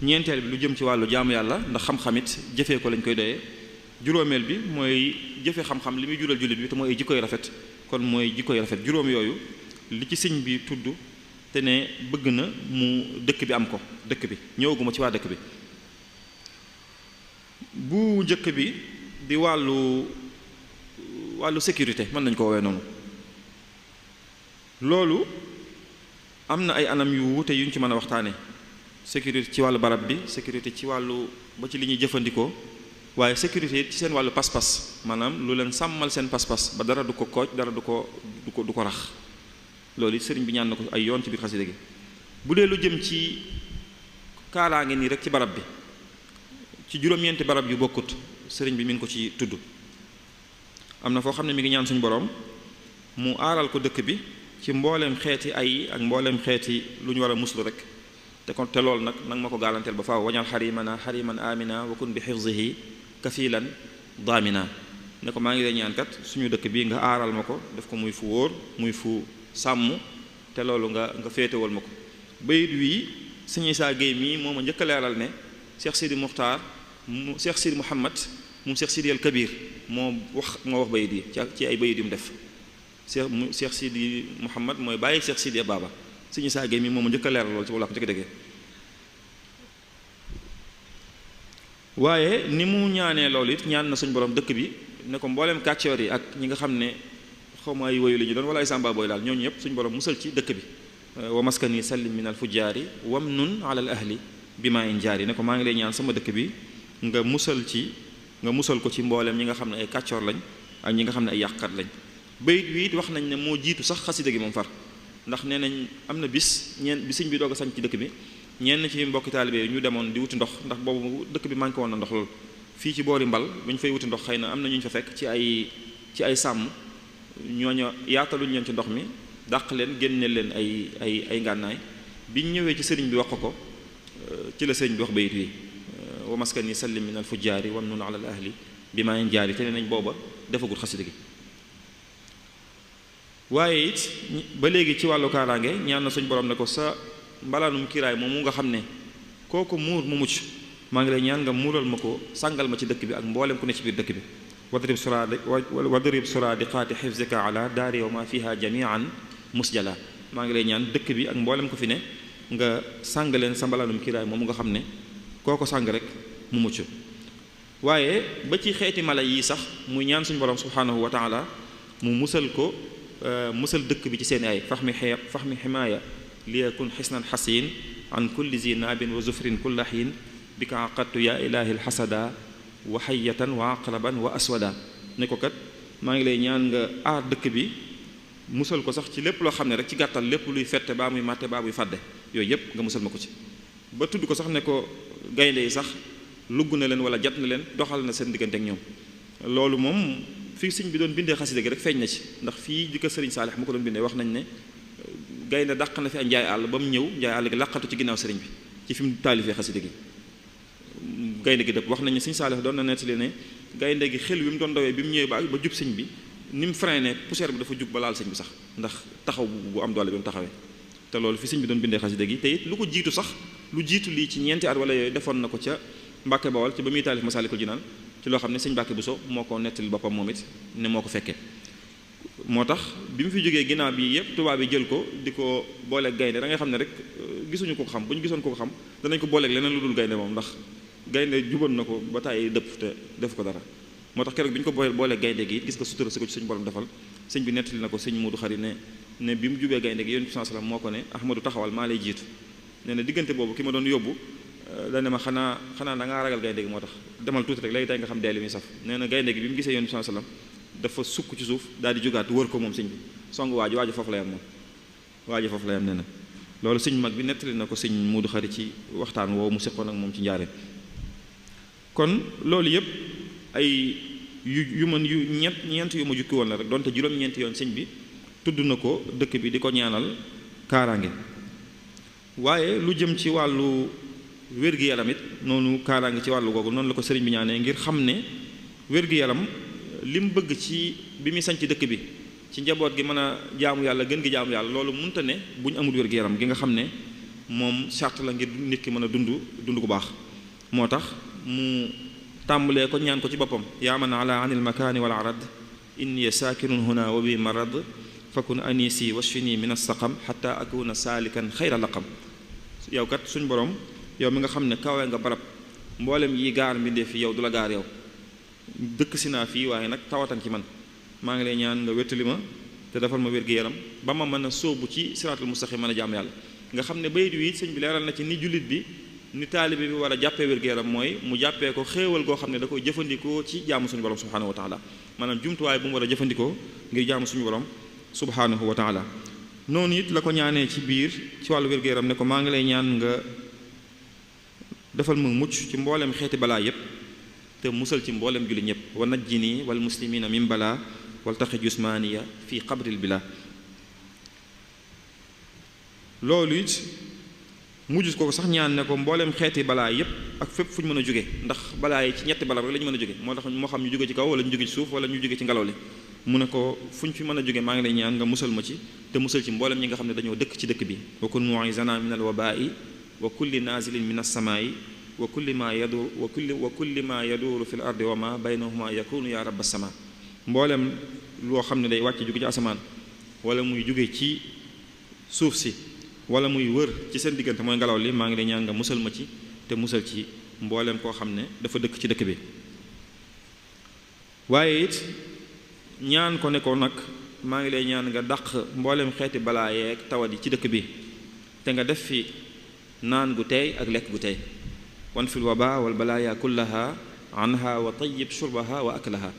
ñeenteel bi lu jëm ci wàllu jaamu yàlla ndax xam-xamit jëfee ko lañ koy doyee juróomeel bi mooy jëfe xam-xam li muy jural jullit bi te mooy ay jikkoy rafet kon mooy jikkoy rafet juróom yooyu li ci sëñ bi tudd te ne bëgg na mu dëkk bi am ko dëkk bi ñëwaguma ci waa dëkk bi bu njëkk bi di wàllu sécurité mën nañ ko woowee noonu loolu am na ay anam yu wuute yu ñu ci mën a waxtaane sécurité ci wàllu barab bi sécurité ci wàllu ba ci li ñuy jëfandikoo waaye sécurité ci seen wàllu pas-pas maanaam lu leen sàmmal seen pas-pas ba dara du ko kooj dara du ko rax loolu it sëriñ bi ñaan na ko ay yoon ci biir xasida gi bu dee lu jëm ci kaaraange nii rek ci barab bi ci juróom-ñeenti barab yu bokkut sëriñ bi mi ngi ko ci tudd am na foo xam ne mi ngi ñaan suñu borom mu aaral ko dëkk bi ci mbooleem xeeti ay ak mbooleem xeeti lu ñu war a muslu rek te loolu nag ma ko gaalanteel ba faaw wañal xariman amina wa kun bi xifzihi kafilan daamina ne ko maa ngi lay ñaan kat suñu dëkk bi nga aaral ma ko def ko muy fu wóor muy fu sàmm te loolu nga féetewal ma ko bayit wii Sëñ Isaa Géey mii moo ma njëkk a leeral ne Cheikh Sidi Muxtaar Cheikh Sidi Mouhamad moom Cheikh Sidi al Kabir moo wax bayit yi ci ay bayit yu mu def Cheikh Sidi Mouhamad mooy bàyyi Cheikh Sidi Baba Sëñ Isaa Géey mii moo ma njëkk a leeral loolu ci walla ko njëkk a déggee waaye ni mu ñaanee loolu it ñaan na suñ borom dëkk bi ne ko mbooleem kàccoor yi ak ñi nga xam ne xawma ay woyu la ñu doon wala ay sàmba booy daal ñooñu ñëpp suñu borom musal ci dëkk bi wa maskani sallim min al fujjaari wam nun ala al ahli bi maa in jaari ne ko maa ngi lay ñaan sama dëkk bi nga musal ko ci mbooleem ñi nga xam ne ay kàccoor lañ ak ñi nga xam ne ay yàqkat lañ bayit wi it wax nañ ne moo jiitu sax xasida gi moom far ndax nee nañ am na bis bi sëñ bi doog a sañ ci dëkk bi ñenn ci mbokki taalibe ñu demoon di wuti ndox ndax boobu dëkk bi manqué woon na ndox loolu fii ci boori mbal bu ñu fay wuti ndox xëy na am na ñu fa fekk ci ay sàmm ñooñu yaataluñ leen ci ndox mi dàq leen génne leen ay ngànnaay biñ ñëwee ci sëriñ bi wax ko ci la sëriñ bi wax bayit wi wa maskani sallim min al fujjaari wan nun ala al ahli bi maa ngi jaari te ne nañ booba defagul xasida gi waaye it ba léegi ci wàllu kaaraange ñaan na suñ borom ne ko sa mbalaanum kiiraay moom mu nga xam ne kooku muur mu mucc maa ngi lay ñaan nga muural ma ko sàngal ma ci dëkk bi ak mboolem ku ne ci biir dëkk bi wadrib suradiqaati xifzika ala daari wa ma fiha jamian musjala maa ngi lay ñaan dëkk bi ak mboolem ko fi ne nga sàng leen sa mbalaanum kiiraay moom mu nga xam ne koo ko sàng rek mu mucc waaye ba ci xeeti mala yi sax muy ñaan suñu borom subhanahu wa taala mu musal dëkk bi ci seen ay fax mi ximaaya liyakun xisnan xasin an kulli zinabin wa zufrin kulla xiin bi ka aqattu yaa ilahi alxasada wa xayatan wa aqraban wa aswada ne ko kat maa ngi lay ñaan nga aar dëkk bi musal ko sax ci lépp loo xam ne rek ci gàttal lépp luy fette baa muy màtte baa muy fàdde yooyu yépp nga musal ma ko ci ba tudd ko sax ne ko gaynde yi sax lugg na leen wala jat na leen doxal na seen diggante ak ñoom loolu moom fii sëñ bi doon bindee xasida gi rek feeñ na ci ndax fii di ko sëriñ Saalix mu ko doon bindee wax nañ ne gaynde dàq na fi ay njaay àll ba mu ñëw njaay àll gi làqatu ci ginnaaw sëriñ bi ci fi mu taalifee xasida gi gaynde gi dëpp wax nañ ne sëñ Saalix doon na nettali ne gaynde gi xel wi mu doon dawee bi mu ñëwee ba jub sëñ bi ni mu freiné poussière bi dafa jug ba laal sëñ bi sax ndax taxaw bu am doole bi mu taxawee te loolu fi sëñ bi doon bindee xasida gi te it lu ko jiitu sax lu jiitu lii ci ñeenti at wala yooyu defoon na ko ca Mbàkke Bawol ci ba muy taalif Masaalikul Jinaan ci loo xam ne sëñ Mbàkke Buso moo ko nettali boppam moom it ne moo ko fekkee moo tax bi mu fi jógee ginnaaw bi yëpp tubaab yi jël ko di ko booleeg gaynde da ngay xam ne rek gisuñu ko xam bu ñu gisoon ko xam danañ ko booleeg leneen lu dul gaynde moom ndax gaynde juboon na ko ba tàyyi dëpp te def ko dara moo tax keroog bi ñu ko booleeg gaynde gi gis nga sutura si ko ci suñu borom defal sëñ bi nettali na ko sëñ Moodu Xari ne bi mu jubee gaynde gi yonent bi sallallahu alayhi wasallam moo ko ne Ahmadu taxawal maa lay jiitu nee na diggante boobu ki ma doon yóbbu dane ma xanaa da ngaa ragal gaynde gi moo tax demal tuuti rek léegi tey nga xam dee li muy saf nee na gaynde gi bi mu gisee yonent bi sallallahu alayhi wasallam dafa sukk ci suuf daal di jógaat wër ko moom sëñ bi song waaju foofu la yam moom waaju foofu la yam nee na loolu sëñ mag bi nettali na ko sëñ Moodu Xari ci waxtaan woowu mu seqoon ak moom ci njaareen kon loolu yëpp ay yu man yu ñeent yu ma jukki woon la rek donte juróom-ñeenti yoon sëñ bi tudd na ko dëkk bi di ko ñaanal kaaraange waaye lu jëm ci wàllu wér-gi-yaram it noonu kaaraange ci wàllu googu noonu la ko sëriñ bi ñaanee ngir xam ne wér-gi-yaram li mu bëgg ci bi muy sañ ci dëkk bi ci njaboot gi mën a jaamu yàlla gën gi jaamu yàlla loolu mënta ne bu ñu amul wér-gi-yaram gi nga xam ne moom charte la ngir nit ki mën a dund gu baax moo tax mu tàmbalee ko ñaan ko ci boppam yaa man ala anil makaani wal arad inni saakinun huna wa bi marad fakun anisi washfini min as-saqam hatta akuna saalikan xayra laqam yow kat suñ borom yow mi nga xam ne kawe nga barab mboolem yi gaar mbindee fi yow du la gaar yow dëkk si naa fii waaye nag tawatan ci man maa ngi lay ñaan nga wettali ma te defal ma wér-gu-yaram ba ma mën a sóobu ci siraatul mustaqim mën a jaam yàlla nga xam ne bayit wi sëñ bi leeral na ci ni jullit bi ni taalibe bi war a jàppee wér-gu-yaram mooy mu jàppee ko xéewal goo xam ne da koy jëfandikoo ci jaamu suñu borom subhanahu wa taala maanaam jumtuwaay bu mu war a jëfandikoo ngir jaamu suñu borom subhanahu wa taala noonu it la ko ñaanee ci biir ci wàllu wér-gu-yaram ne ko maa ngi lay ñaan nga defal ma mucc ci mboolem xeeti balaa yépp te musal ci mboolem julli ñëpp wa najjini wal muslimina min balaa wal taxi jusmaniya fii qabril bila loolu it mujj ko sax ñaan ne ko mboolem xeeti balaa yépp ak fépp fu ñu mën a jóge ndax balaa yi ci ñetti balaa rek la ñu mën a jóge moo tax moo xam ñu jóge ci kaw wala ñu jóge ci suuf wala ñu jóge ci ngelaw li mu ne ko fu ñu fi mën a jóge maa ngi lay ñaan nga musal ma ci te musal ci mboolem ñi nga xam ne dañoo dëkk ci dëkk bi wa kun mu'izana min al waba'i wa kulli nazilin min as-samaa'i wa kulli ma yaduuru fi l ardi wa ma baynahuma yakunu ya rabb as-samaa mboolem loo xam ne day wàcc jóge ci asamaan wala muy jóge ci suuf si wala muy wër ci seen diggante mooy ngelaw li maa ngi lay ñaan nga musal ma ci te musal ci mboolem koo xam ne dafa dëkk ci dëkk bi waaye it ñaan ko ne ko nag maa ngi lay ñaan nga dàq mboolem xeeti balaa yeeg tawat yi ci dëkk bi te nga def fi naan gu teey ak lekk gu teey wan fil waba wal balaaya kullaha anha wa tayyib shurbaha wa aklaha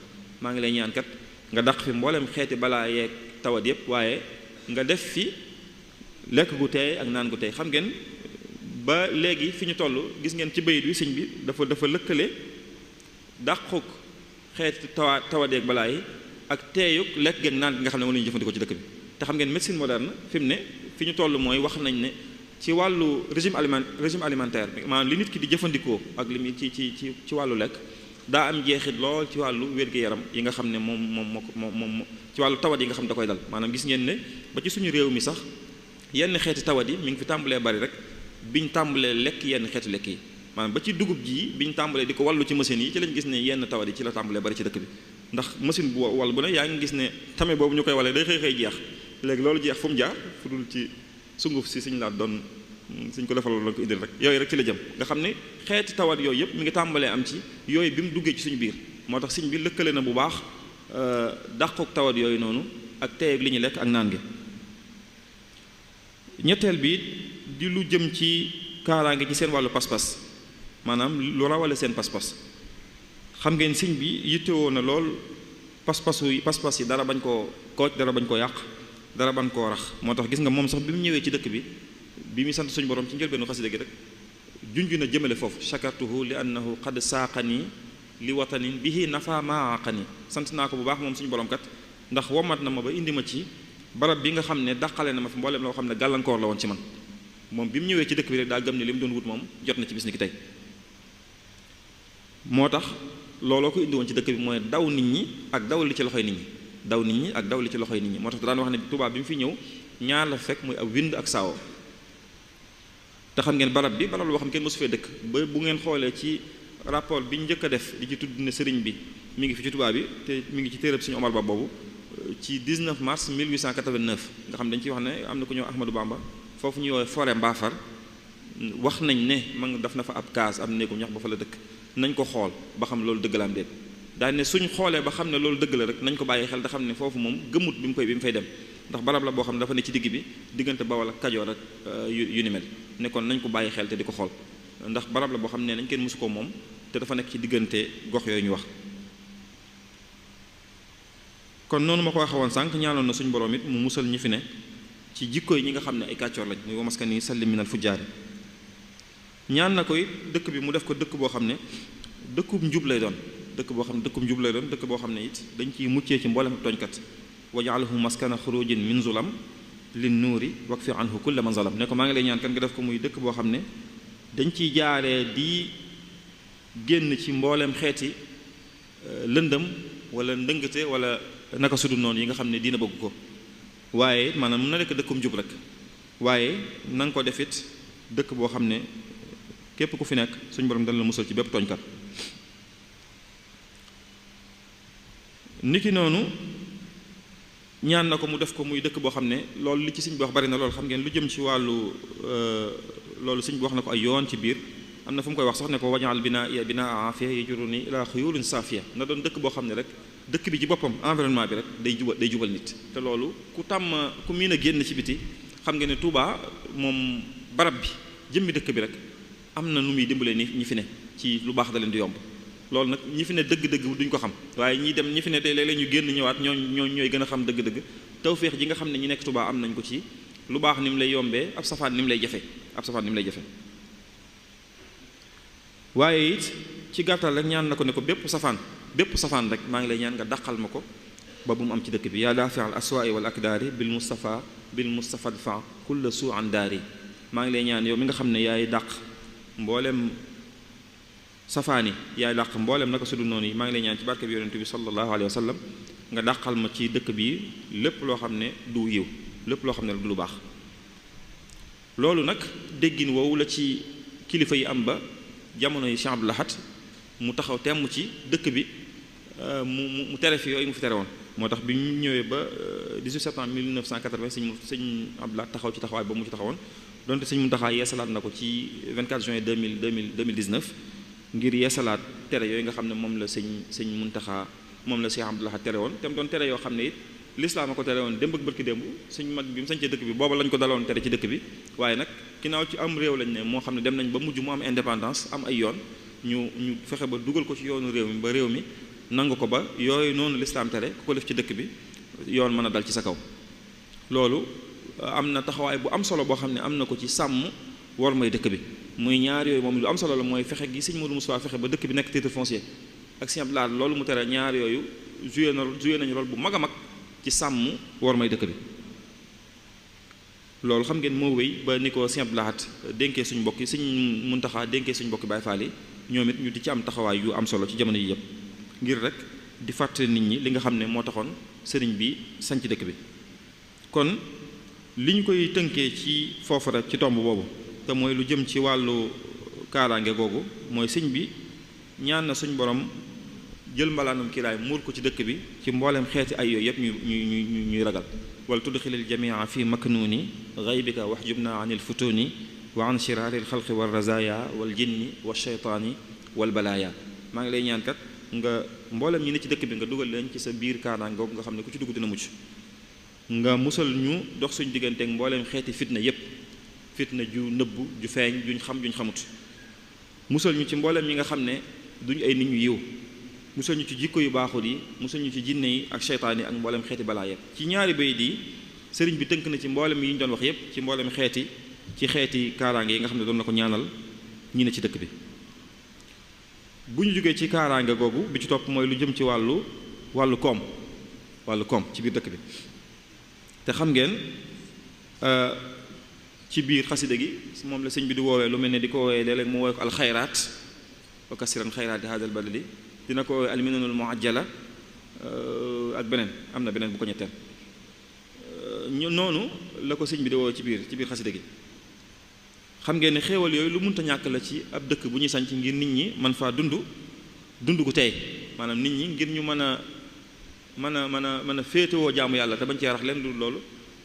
maa ngi lay ñaan kat nga dàq fi mboolem xeeti balaa yeeg tawat yépp waaye nga def fi lekk gu teey ak naan gu teey xam ngeen ba léegi fi ñu toll gis ngeen ci bayit wi sëñ bi dafa lëkkale dàquk xeeti tawat yeeg balaa yi ak teeyuk lekk geeg naan gi nga xam ne moom la ñu jëfandikoo ci dëkk bi te xam ngeen médecine moderne fi mu ne fi ñu toll mooy wax nañ ne ci wàllu régime alimentaire maanaam li nit ki di jëfandikoo ak li muy ci wàllu lekk daa am jeexit lool ci wàllu wér-gu-yaram yi nga xam ne moom ci wàllu tawat yi nga xam ne da koy dal maanaam gis ngeen ne ba ci suñu réew mi sax yenn xeeti tawat yi mi ngi fi tàmbalee bari rek biñ tàmbalee lekk yenn xeetu lekk yi maanaam ba ci dugub ji biñ tàmbalee di ko wàllu ci machine yi ci lañ gis ne yenn tawat yi ci la tàmbalee bari ci dëkk bi ndax machine bu wal bu ne yaa ngi gis ne tame boobu ñu koy walee day xëy jeex léegi loolu jeex fu mu jaar fu dul ci sunguf si suñu laa doon suñ ko defaloon la ko indil rek yooyu rek ci la jëm nga xam ne xeeti tawat yooyu yëpp mi ngi tàmbalee am ci yooyu bi mu duggee ci suñu biir moo tax sëñ bi lëkkale na bu baax dàqook tawat yooyu noonu ak teyeeg li ñu lekk ak naan gi ñetteel bi di lu jëm ci kaaraange ci seen wàllu pas-pas maanaam lu rawale seen pas-pas xam ngeen sëñ bi yittewoo na lool pas-pas yi dara bañ koo kooj dara bañ koo yàq dara bañ koo rax moo tax gis nga moom sax bi mu ñëwee ci dëkk bi muy sant suñu borom ci njëlbeenu xasida gi rek junj na jëmale foofu shakartuhu li annahu qad saaqani li watanin bihi nafa maaqani sant naa ko bu baax moom suñu borom kat ndax womat na ma ba indi ma ci barab bi nga xam ne dàqale na ma fi mboolem loo xam ne gàllankoor la woon ci man moom bi mu ñëwee ci dëkk bi rek daa gëm ne li mu doon wut moom jot na ci bis ni ki tey moo tax looloo ko indi woon ci dëkk bi mooy daw nit ñi ak daw li ci loxoy nit ñi daw nit ñi ak daw li ci loxoy nit ñi moo tax daan wax ne Tuubaa bi mu fi ñëw ñaar la fekk muy ab wind ak saawo te xam ngeen barab bi barab la boo xam kenn mosu fee dëkk ba bu ngeen xoolee ci rapport bi ñu njëkk a def di ci tudd ne sëriñ bi mi ngi fi ci Tuubaa bi te mi ngi ci téereb Sëriñ Omar Ba boobu ci 19 mars 1889 nga xam dañ ciy wax ne am na ku ñëw Ahmadou Bamba foofu ñu woowee forêt Mbaafar wax nañ ne man daf na fa ab kaas am néegu ñax ba fa la dëkk nañ ko xool ba xam loolu dëgg la am déet daal ne suñ xoolee ba xam ne loolu dëgg la rek nañ ko bàyyi xel te xam ne foofu moom gëmut bi mu fay dem ndax barab la boo xam ne dafa ne ci digg bi diggante Bawol ak Kajoor ak yu ni mel ne kon nañ ko bàyyi xel te di ko xool ndax barab la boo xam ne nañ kenn mësu ko moom te dafa nekk ci diggante gox yooyu ñu wax kon noonu ma ko waxee woon sànq ñaanoon na suñu borom it mu musal ñi fi ne ci jikko yi ñi nga xam ne ay kàccoor lañ muy wamaskan ni sallim minal fujjaari ñaan na ko it dëkk bi mu def ko dëkk boo xam ne dëkkub njub lay doon dëkk boo xam ne dëkkub njub lay doon dëkk boo xam ne it dañ ciy muccee ci mboolem tooñkat waj'alhu maskana xurujin min zulam lin nuuri wakfi anhu kulla man zalam ne ko maa ngi lay ñaan kan nga def ko muy dëkk boo xam ne dañ ciy jaaree di génn ci mboolem xeeti lëndëm wala ndëngate wala naka sudul noonu yi nga xam ne diina bëgg ko waaye maanaam mun na nekk dëkkum jub rek waaye na nga ko def it dëkk boo xam ne képp ku fi nekk suñu borom dana la musal ci bépp tooñkat niki noonu ñaan na ko mu def ko muy dëkk boo xam ne loolu li ci sëñ bi wax bari na loolu xam ngeen lu jëm ci wàllu loolu sëñ bi wax na ko ay yoon ci biir am na fu mu koy wax sax ne ko wajaal binaa aafiya yajuruni ila xuyulin saafiya na doon dëkk boo xam ne rek dëkk bi ci boppam environnement bi rek day jubal nit te loolu ku miin a génn ci biti xam nga ne Touba moom barab bi jëmmi dëkk bi rek am na nu muy dimbalee ni ñi fi ne ci lu baax da leen di yomb loolu nag ñi fi ne dëgg-dëgg duñ ko xam waaye ñi fi ne tey léeg-léeg ñu génn ñëwaat ñooy gën a xam dëgg-dëgg tawféex ji nga xam ne ñi nekk Touba am nañ ko ci lu baax ni mu lay yombee ab safaan ni mu lay jafe waaye it ci gàttal rek ñaan na ko ne ko bépp safaan rek maa ngi lay ñaan nga dàqal ma ko ba bu mu am ci dëkk bi yaa daafi al aswaai wal akdaari bil mustafa dfa kulla suu an daari maa ngi lay ñaan yow mi nga xam ne yaay dàq mboolem safaani yaay dàq mboolem naka sudul noonu yi maa ngi lay ñaan ci barke bi yonente bi sallallahu alayhi wa sallam nga dàqal ma ci dëkk bi lépp loo xam ne du yiw lépp loo xam ne du lu baax loolu nag déggin woowu la ci kilifa yi am ba jamono yi Cheikh Abdou Lahad mu taxaw temm ci dëkk bi mu tere fi yooyu mu fi tere woon moo tax bi ñu ñëwee ba 18 septembre 1980 sëñ Abdou Lahad taxaw ci taxawaay ba mu ci taxawoon donte sëñ Muntaxa yeesalaat na ko ci 24 juin 2019 ngir yeesalaat tere yooyu nga xam ne moom la sëñ Muntaxa moom la Cheikh Abdou Lahad tere woon te mu doon tere yoo xam ne it lislaam a ko tere woon démb ak bërki démb suñ mag bi mu sañcee dëkk bi booba lañ ko daloon tere ci dëkk bi waaye nag ginnaaw ci am réew lañ ne moo xam ne dem nañ ba mujj mu am indépendance am ay yoon ñu fexe ba dugal ko ci yoonu réew mi ba réew mi nangu ko ba yooyu noonu lislaam tere ku ko def ci dëkk bi yoon mën a dal ci sa kaw loolu am na taxawaay bu am solo boo xam ne am na ko ci sàmm war may dëkk bi muy ñaar yooyu moom lu am solo la mooy fexe gi sëñ Modou Moustapha fexe ba dëkk bi nekk titre foncier ak sëñ Abdou Lahad loolu mu tere ñaar yooyu joué nañu rôle bu mag a mag ci sàmm war may dëkk bi loolu xam ngeen moo wéy ba ni ko sëñ Abdou Lahad dénkee suñu mbokk yi sëñ Muntaxa dénkee suñu mbokki Baay Faal yi ñoom it ñu di ci am taxawaay yu am solo ci jamono yi yëpp ngir rek di fàttali nit ñi li nga xam ne moo taxoon sëriñ bi sanc dëkk bi kon li ñu koy tënkee ci foofu rek ci tomb boobu te mooy lu jëm ci wàllu kaaraange googu mooy sëñ bi ñaan na suñ borom jël mbalaanum kiiraay muur ko ci dëkk bi ci mboolem xeeti ay yooyu yëpp ñuy ragal wala tudxilil jamia fi maknuuni gaybika wax jubna an il futuni wa an shiraari l xalqi wal razaya wal jinni wa sheytaani wal balaaya maa ngi lay ñaan kat nga mboolem ñi ne ci dëkk bi nga dugal leen ci sa biir kaaraange googu nga xam ne ku ci dugg dina mucc nga musal ñu dox suñu digganteeg mboolem xeeti fitna yépp fitna ju nëbbu ju feeñ juñ xam juñ xamut musal ñu ci mboolem ñi nga xam ne duñ ay nit ñu yiw musal ñu ci jikko yu baaxul yi musal ñu ci jinne yi ak seytaan yi ak mboolem xeeti balaa yépp ci ñaari bayit yi sëriñ bi tënk na ci mboolem yi ñu doon wax yépp ci mboolem xeeti kaaraange yi nga xam ne doon na ko ñaanal ñi ne ci dëkk bi bu ñu jógee ci kaaraange googu bi ci topp mooy lu jëm ci wàllu koom ci biir dëkk bi te xam ngeen ci biir xasida gi moom la sëñ bi di woowee lu mel ne di ko woowee léeg-léeg mu woowee ko alxayraat wa kasiran xayraati haadal baladi dina ko woowee alminanul muajjala ak beneen am na beneen bu ko ñetteel ñu noonu la ko sëñ bi di woo ci biir xasida gi. xam ngeen ne xéewal yooyu lu munta ñàkk la ci ab dëkk bu ñuy sanc ngir nit ñi man faa dund gu tey maanaam nit ñi ngir ñu mën a féetewoo jaamu yàlla te bañ cee rax leen lu loolu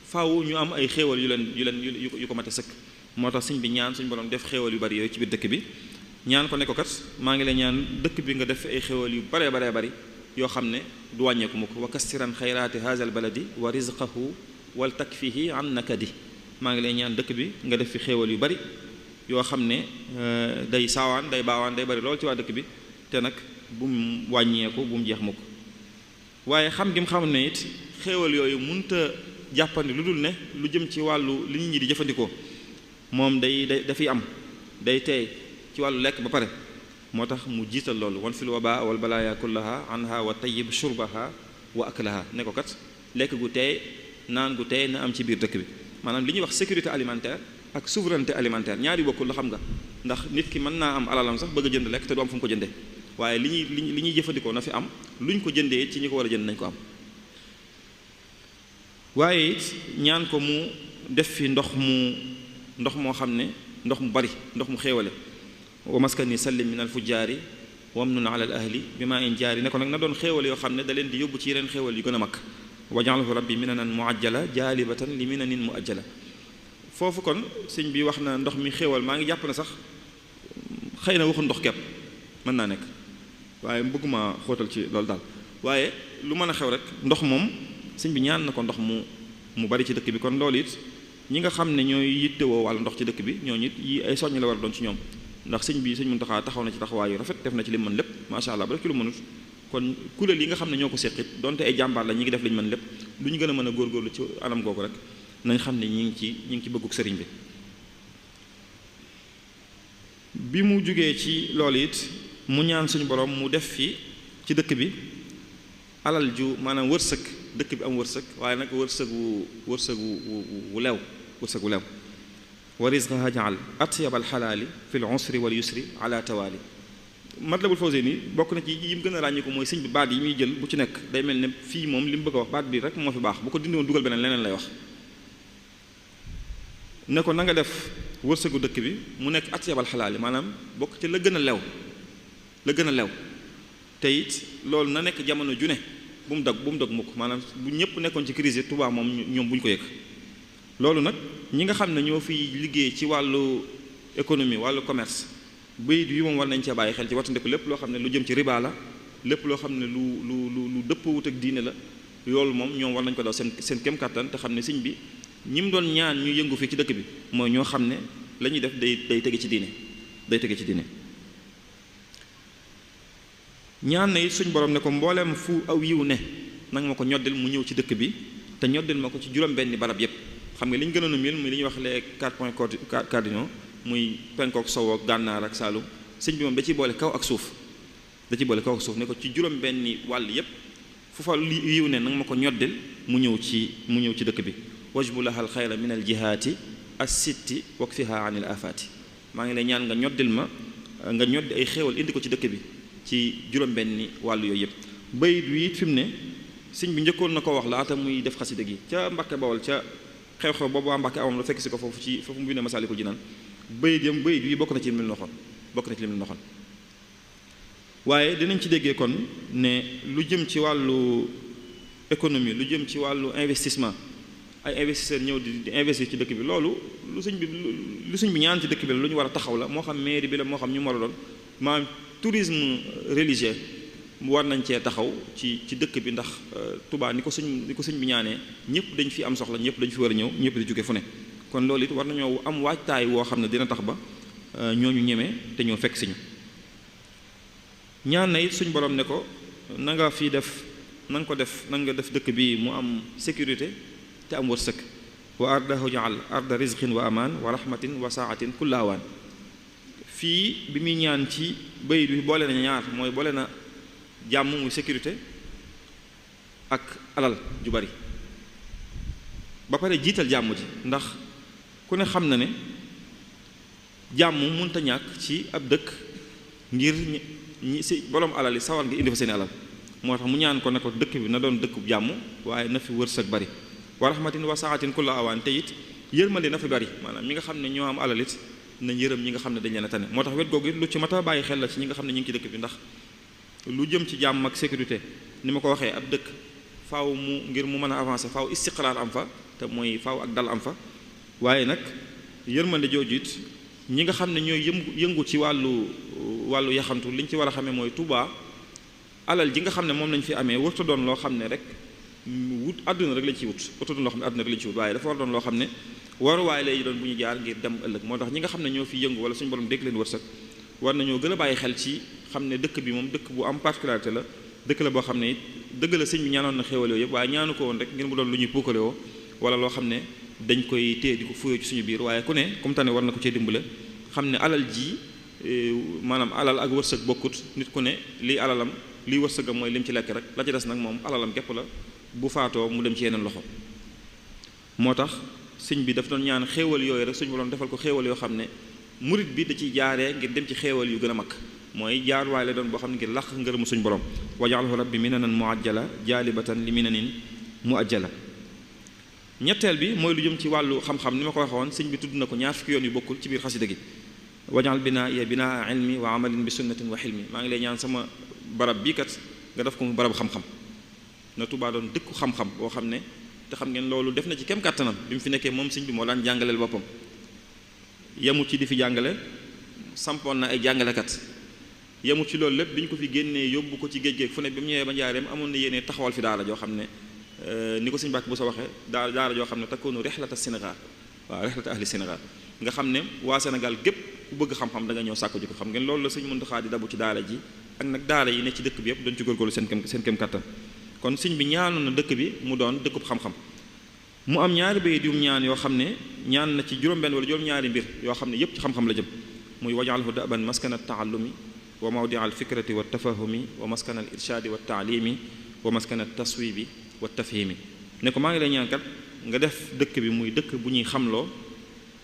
faaw ñu am ay xéewal yu ko mate sëkk. moo tax sëñ bi ñaan suñu borom def xéewal yu bari yooyu ci biir dëkk bi ñaan ko ne ko kat maa ngi lay ñaan dëkk bi nga def ay xéewal yu baree bari yoo xam ne du wàññeeku mu ko wa kastiran xayraati haazal baladi wa rizqahu wal takfihi an nakadi. maa ngi lay ñaan dëkk bi nga def fi xéewal yu bari yoo xam ne day saawaan day baawaan day bari lool ci waa dëkk bi te nag bu mu wàññeeku bu mu jeex mukk. waaye xam gi mu xam ne it xéewal yooyu mënta jàppandi lu dul ne lu jëm ci wàllu li nit ñi di jëfandikoo moom dafay am day teey ci wàllu lekk ba pare moo tax mu jiital loolu wan fil wabaa wal balaaya kullaha anha wa tayyib shurbaha wa aklaha ne ko kat lekk gu teey naan gu teey na am ci biir dëkk bi. maanaam li ñuy wax sécurité alimentaire ak souveraineté alimentaire ñaari bokkul la xam nga ndax nit ki mën naa am alalam sax bëgg a jënd lekk te du am fu mu ko jëndee waaye li ñuy jëfandikoo na fi am lu ñu ko jëndee ci ñi ko war a jënd nañ ko am. waaye it ñaan ko mu def fi ndox moo xam ne ndox mu bari ndox mu xéewale wa maskani sallim min al fujjaari wamnun ala al ahli bi maa in jaari ne ko nag na doon xéewal yoo xam ne da leen di yóbbu ci yeneen xéewal yu gën a mag. wajalahu rabbi minanan muajjala jaalibatan li minanin muajjala. foofu kon sëñ bi wax na ndox mi xéewal maa ngi jàpp na sax xëy na waxul ndox kepp mën naa nekk waaye bëgguma xóotal ci loolu daal waaye lu mën a xew rek ndox moom sëñ bi ñaan na ko ndox mu bari ci dëkk bi kon loolu it ñi nga xam ne ñooy yittewoo wàllu ndox ci dëkk bi ñooñu it yi ay soññ la war a doon ci ñoom ndax sëñ Muntaxa taxaw na ci taxawaayu rafet def na ci li mën lépp macha allah ba def ci lu mënut kon kuréel yi nga xam ne ñoo ko seqit donte ay jàmbaar la ñi ngi def li ñu mën lépp lu ñu gën a mën a góorgóorlu ci anam googu rek nañ xam ne ñi ngi ci bëgguk sëriñ bi mu jugee ci loolu it mu ñaan suñu borom mu def fi ci dëkk bi alal ju maanaam wërsëg dëkk bi am wërsëg waaye nag wërsëg wu lew wa rizqaha jaal atyabal xalaali fi l usri wal yusri ala tawaali. Matlabul Fawzayni bokk na ci yi mu gën a ràññi ko mooy sëñ bi baat yi muy jël bu ci nekk day mel ne fii moom li mu bëgg a wax baat bi rek moo fi baax bu ko dindi woon dugal beneen leneen lay wax ne ko na nga def wërsëgu dëkk bi mu nekk atyabal xalaali maanaam bokk ci la gën a lew te it loolu na nekk jamono ju ne bu mu dog mukk maanaam bu ñëpp nekkoon ci crise Tuubaa moom ñoom bu ñu ko yëg loolu nag ñi nga xam ne ñoo fi liggéey ci wàllu économie wàllu commerce bayit yi moom war nañ cee bàyyi xel ci wattandiku lépp loo xam ne lu jëm ci riba la lépp loo xam ne lu dëppawut ak diine la loolu moom ñoom war nañ ko daw seen kem kàttan te xam ne sëñ bi ñi mu doon ñaan ñu yëngu fii ci dëkk bi mooy ñoo xam ne la ñuy def day tege ci diine ñaan na it suñ borom ne ko mbooleem fu aw yiw ne nanga ma ko ñoddil mu ñëw ci dëkk bi te ñoddil ma ko ci juróom-benni barab yépp xam nga li ñu gënoon a miin muy li ñuy wax les 4 points cardinaux muy penkook sow ak gànnaar ak saalum sëñ bi moom da ciy boole kaw ak suuf ne ko ci juróom-benni wàll yépp fu fa yiw ne nanga ma ko ñoddil mu ñëw ci dëkk bi wajbu lahal xayra min al jihaati as-sitti wakfiha anil afaati maa ngi lay ñaan nga ñoddil ma nga ñoddi ay xéewal indi ko ci dëkk bi ci juróom-benni wàll yooyu yëpp bayit wi it fi mu ne sëñ bi njëkkoon na ko wax laata muy def xasida gi ca Mbàkke Bawol ca xew-xew boobu waa Mbàkke amoon la fekk si ko foofu mu bindee Masaalikul Jinaan bayit wi bokk na ci lim noxoon waaye dinañ ci déggee kon ne lu jëm ci wàllu économie lu jëm ci wàllu investissement ay investisseurs ñëw di investir ci dëkk bi loolu lu sëñ bi ñaan ci dëkk bi la lu ñu war a taxaw la moo xam mairie bi la moo xam ñu war a doon maanaam tourisme religieux mu war nañ cee taxaw ci dëkk bi ndax Touba ni ko sëñ bi ñaanee ñëpp dañ fi am soxla ñëpp dañ fi war a ñëw ñëpp di jóge fu ne kon loolu it war nañoo am waajtaay woo xam ne dina tax ba ñooñu ñemee te ñoo fekk siñu ñaan na it suñ borom ne ko na nga def dëkk bi mu am sécurité te am wërsëg wa ardahu jaal arda rizqin wa amaan wa rahmatin wa saatin kulla awaan fii bi muy ñaan ci bayit bi boole na ñaar mooy boole na jàmm muy sécurité ak alal ju bari ba pare jiital jàmm ji ndax ku ne xam na ne jàmm mënta ñàkk ci ab dëkk ngir ñi si borom alal yi sawar nga indi fa seeni alal moo tax mu ñaan ko ne ko dëkk bi na doon dëkkub jàmm waaye na fi wërsëg bari wa rahmatin wa saatin kulla awaan te it yërmande na fi bari maanaam ñi nga xam ne ñoo am alal it nañ yërëm ñi nga xam ne dañ leen a tane moo tax wet googu it lu ci mat a bàyyi xel la ci ñi nga xam ne ñu ngi ci dëkk bi ndax lu jëm ci jàmm ak sécurité ni ma ko waxee ab dëkk faaw mu ngir mu mën a avancer faaw istiqraar am fa te mooy faaw ak dal am fa waaye nag yërmande jooju it ñi nga xam ne ñooy yëngu ci wàllu yaxantu liñ ci war a xamee mooy Touba alal ji nga xam ne moom lañ fi amee warta doon loo xam ne rek wut àdduna rek lañ ciy wut warta doon loo xam ne àdduna rek lañ ciy wut waaye dafa war doon loo xam ne waruwaay lay doon bu ñu jaar ngir dem ëllëg moo tax ñi nga xam ne ñoo fi yëngu wala suñu borom dégg leen wërsëg war nañoo gën a bàyyi xel ci xam ne dëkk bi moom dëkk bu am particularité la dëkk la boo xam ne it dëgg la sëñ bi ñaanoon na xéewal yooyu yëpp waaye ñaanu ko woon rek ngir mu doon lu ñuy puukale woo wala loo xam ne dañ koy téye di ko fuyoo ci suñu biir waaye ku ne comme tane war na ko cee dimbale xam ne alal ji maanaam alal ak wërsëg bokkut nit ku ne lii alalam lii wërsëgam mooy lim ci lekk rek la ci des nag moom alalam képp la bu faatoo mu dem ci yeneen loxo moo tax sëñ bi daf doon ñaan xéewal yooyu rek suñu borom defal ko xéewal yoo xam ne murit bi da ciy jaaree ngir dem ci xéewal yu gën a mag mooy jaar waay la doon boo xam ne ngir làq ngërëmu suñu borom wajaalhu rabbi minanan muajjala jaalibatan li minanin muajjala ñetteel bi mooy lu jëm ci wàllu xam-xam ni ma ko waxoon sëñ bi tudd na ko ñaar fukki yoon yu bokkul ci biir xasida gi wajaal binaa iya binaa ilmi wa amalin bi sunnatin wa xilmi maa ngi lay ñaan sama barab bii kat nga def ko mu barab xam-xam na Tuubaa doon dëkku xam-xam boo xam ne te xam ngeen loolu def na ci kem kàttanam bi mu fi nekkee moom sëñ bi moo daan jàngaleel boppam yemut ci di fi jàngale sampoon na ay jàngalekat yemut ci loolu lépp bi ñu ko fi génnee yóbbu ko ci géej géej fu ne bi mu ñëwee ba njaareem amoon na yéene taxawal fi daara joo xam ne ni ko sëñ Mbàkke bu sa waxee daara joo xam ne takkoonu rexlata Sénégal waaw rexlata ahli Sénégal nga xam ne waa Sénégal gépp ku bëgg xam-xam da nga ñëw sàkku ji ko xam ngeen loolu la sëñ Muntaxaa di dabu ci daara ji ak nag daara yi ne ci dëkk bi yëpp doon ci góorgóorlu seen kem kattan kon sëñ bi ñaanoon na dëkk bi mu doon dëkkub xam-xam mu am ñaari bayit yu ñaan yoo xam ne ñaan na ci juróom-benn wala juróom-ñaari mbir yoo xam ne yépp ci xam-xam la jëm muy wajalhu daban maskana taallumi wa mawdia al fikrati wa tafahumi wa maskana al irshadi wa taalimi wa maskana taswibi wa tafhimi ne ko maa ngi lay ñaan kat nga def dëkk bi muy dëkk bu ñuy xamloo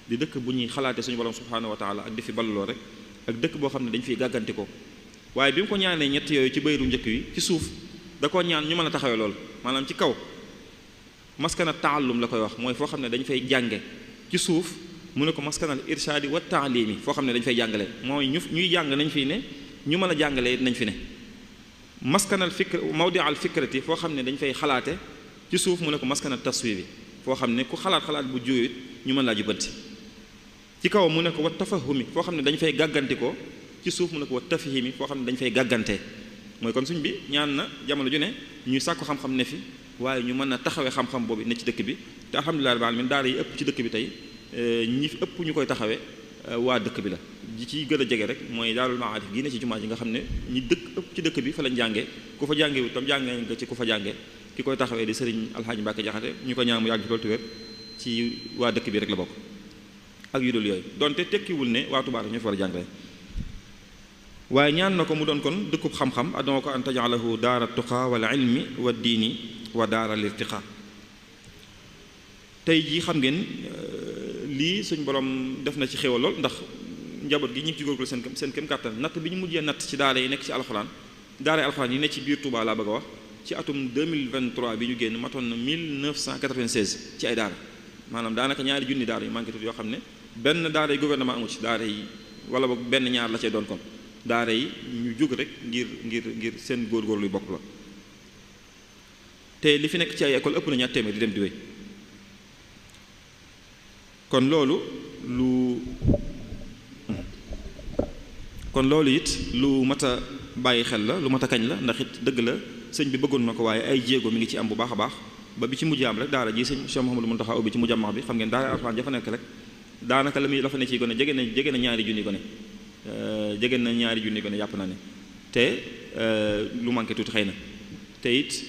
di dëkk bu ñuy xalaate suñu borom subhanahu wa taala ak di fi balloo rek ak dëkk boo xam ne dañ fiy gàggante ko waaye bi mu ko ñaanee ñett yooyu ci bayru njëkk yi ci suuf da koo ñaan ñu mën a taxawee loolu maanaam ci kaw maskana taallum la koy wax mooy foo xam ne dañ fay jànge ci suuf mu ne ko maskanal irshadi wa taalimi foo xam ne dañ fay jàngale mooy ñuy jàng nañ fi ne ñu mën a jàngale it nañ fi ne maskanal fikr mawdi al fikrati foo xam ne dañ fay xalaate ci suuf mu ne ko maskanal taswibi foo xam ne ku xalaat bu jóoyit ñu mën laa jubanti ci kaw mu ne ko wa tafahumi foo xam ne dañ fay gàgganti ko ci suuf mu ne ko wa tafhimi foo xam ne dañ fay gàggantee mooy kon suñ bi ñaan na jamono ju ne ñuy sàkku xam-xam ne fi waaye ñu mën a taxawee xam-xam boobu ne ci dëkk bi te alhamdulilah rabbil alamin daara yi ëpp ci dëkk bi tey ñi fi ëpp ñu koy taxawee waa dëkk bi la ji ci gën a jege rek mooy daarul maarif gi ne ci jumaa ji nga xam ne ñi dëkk ëpp ci dëkk bi fa lañ jàngee ku fa jàngee wu tam jàngee nga ci ku fa jàngee ki koy taxawee di sëriñ alxaaji Mbàkke Jaxate ñu ko ñaan mu yàgg ci loolu tuwér ci waa dëkk bi rek la bokk ak yu dul yooyu donte tekkiwul ne waa Tuubaa ñoo fi war a jàngale waaye ñaan na ko mu doon kon dëkkub xam-xam adoo ko an tajalahu daara tuqa wala ilmi wa diini wa daara lirtiqa tey jii xam ngeen lii suñ borom def na ci xéwal lool ndax njaboot gi ñu ngi ci góorgóorlu seen kem kàttan natt bi ñu mujjee natt ci daara yi nekk ci alxuraan daara yi alxuraan yi nekk ci biir Touba laa bëgg a wax ci atum 2023 bi ñu génn matoon na 1996 ci ay daara maanaam daanaka ñaari junni daara yu manqué tuuti yoo xam ne benn daara yi gouvernement amu ci daara yi wala boog benn ñaar la cee doon kon daara yi ñu jóg rek ngir seen góorgóorlu yu bokk la te li fi nekk ci ay école ëpp na ñaar téeméer di dem di wéy kon loolu it lu mat a bàyyi xel la lu mat a kañ la ndax it dëgg la sëñ bi bëggoon na ko waaye ay jéego mi ngi ci am bu baax a baax ba bi ci mujj am rek daara ji sëñ Cheikh Mouhamadou Mountakha ubbi ci mujjamax bi xam ngeen daara alxuraan jafa nekk rek daanaka la fa ne ci gone jege na ñaari junni gone jege na ñaari junni gone yàpp naa ne te lu manqué tuuti xëy na te it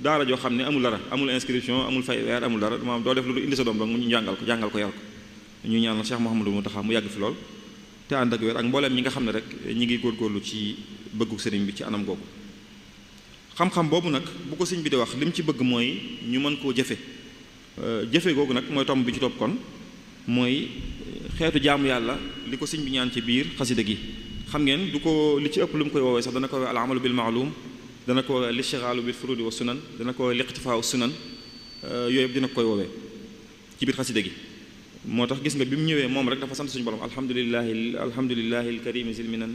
daara joo xam ne amul dara amul inscription amul fay weer amul dara maanaam doo def lu indi sa doom dong mu ñu jàngal ko yar ko ñu ñaanal Cheikh Mouhamadou Mountakha mu yàgg fi lool te ànd ak weer ak mbooleem ñi nga xam ne rek ñi ngi góorgóorlu ci bëggu sëriñ bi ci anam googu xam-xam boobu nag bu ko sëriñ bi di wax li mu ci bëgg mooy ñu mën koo jëfe jëfe googu nag mooy tomb bi ci topp kon mooy xeetu jaamu yàlla li ko sëriñ bi ñaan ci biir xasida gi xam ngeen du ko li ci ëpp lu mu koy woowee sax dana ko woowee al amalu bil maalum dana ko woowee lishtigaalu bil furudi wa sunan dana ko woowee liqtifaau sunan yooyu yëpp dina koy woowee ci biir xasida gi moo tax gis nga bi mu ñëwee moom rek dafa sant suñu borom alhamdulillahi alkarimi zilminan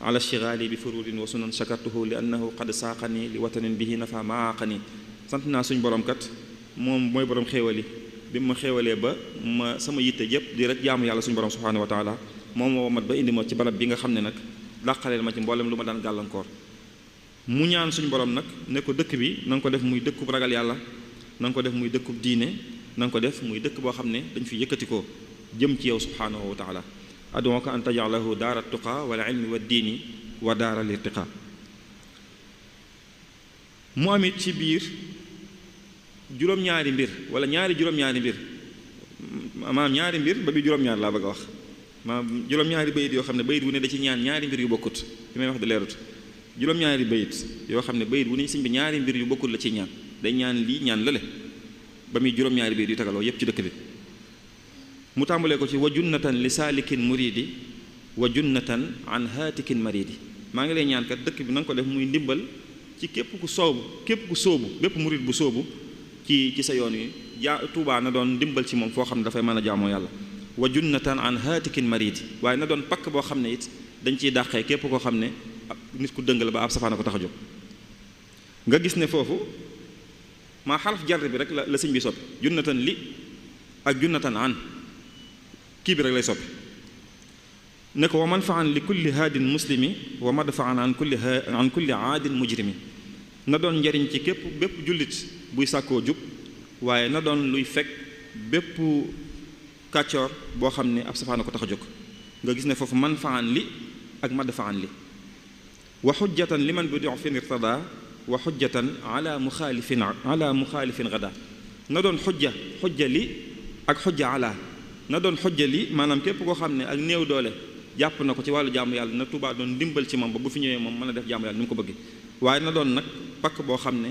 ala ishtigaali bi furudin wa sunan shakartuhu li annahu qad saaqani li watanin bihi nafa maaqani sant naa suñu borom kat moom mooy borom xéewali bi ma xéewalee ba ma sama yitte yëpp di rek jaamu yàlla suñu borom subhanahu wa taala moom moo mat ba indi ma ci barab bi nga xam ne nag dàqaleel ma ci mboolem lu ma daan gàllankoor mu ñaan suñu borom nag ne ko dëkk bi na nga ko def muy dëkkub ragal yàlla na nga ko def muy dëkkub diine na nga ko def muy dëkk boo xam ne dañ fi yëkkati ko jëm ci yow subhanahu wa taala aduka an tajalahu daara tuqa wal ilmi wa diini wa daara lirtiqa mu amit ci biir juróom-ñaari mbir wala ñaari juróom-ñaari mbir maanaam ñaari mbir ba bi juróom-ñaar laa bëgg a wax maanaam juróom-ñaari bayit yoo xam ne bayit wu ne da ci ñaan ñaari mbir yu bokkut li may wax di leerut juróom-ñaari bayit yoo xam ne bayit wu ne sëñ bi ñaari mbir yu bokkut la ci ñaan day ñaan lii ñaan lale ba muy juróom-ñaari bayit yu tagaloo yépp ci dëkk bi mu tàmbalee ko ci wa junnatan li saalikin muridi wa junnatan an haatikin maridi maa ngi lay ñaan kat dëkk bi na nga ko def muy ndimbal ci képp ku soobu bépp murid bu soobu ci sa yoon yi Tuubaa na doon ndimbal ci moom foo xam ne dafay mën a jaamoo yàlla wa junnatan an haatikin maridi waaye na doon pakk boo xam ne it dañ ciy dàqee képp koo xam ne nit ku dëng la ba ab safaana ko tax a jóg nga gis ne foofu maa xaraf jar bi rek la sëñ bi soppi junnatan li ak junnatan an kii bi rek lay soppi ne ko wa manfaan li kulli haadin muslimi wa madfaan an kulli aadin mujrimi na doon njariñ ci bépp jullit buy sàkkoo jub waaye na doon luy fekk bépp kàccoor boo xam ne ab safaana ko tax a jóg nga gis ne foofu manfaan li ak madfaan li wa xujjatan liman bi dofin irtada wa xujjatan ala muxaalifin gada na doon xujja li ak xujja ala na doon xujja li maanaam képp koo xam ne ak néew doole jàpp na ko ci wàllu jaamu yàlla na Tuubaa doon dimbal ci moom ba bu fi ñëwee moom mën a def jaamu yàlla ni mu ko bëggee waaye na doon nag pakk boo xam ne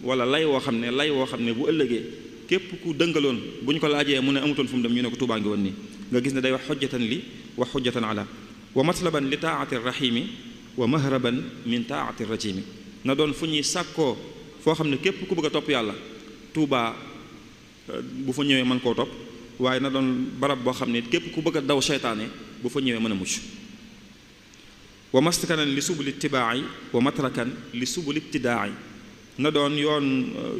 wala lay woo xam ne bu ëllëgee képp ku dëngaloon bu ñu ko laajee mu ne amutoon fu mu dem ñu ne ko Tuubaa ngi woon nii nga gis ne day wax xujjatan li wa xujjatan ala wa matlaban li taati rahimi wa mahraban min taati rajimi na doon fu ñuy sàkkoo foo xam ne képp ku bëgg a topp yàlla Tuubaa bu fa ñëwee mën koo topp waaye na doon barab boo xam ne képp ku bëgg a daw seytaane bu fa ñëwee mën a mucc wa maskanan li subul ittibaai wa matrakan li subul ibtidaai na doon yoon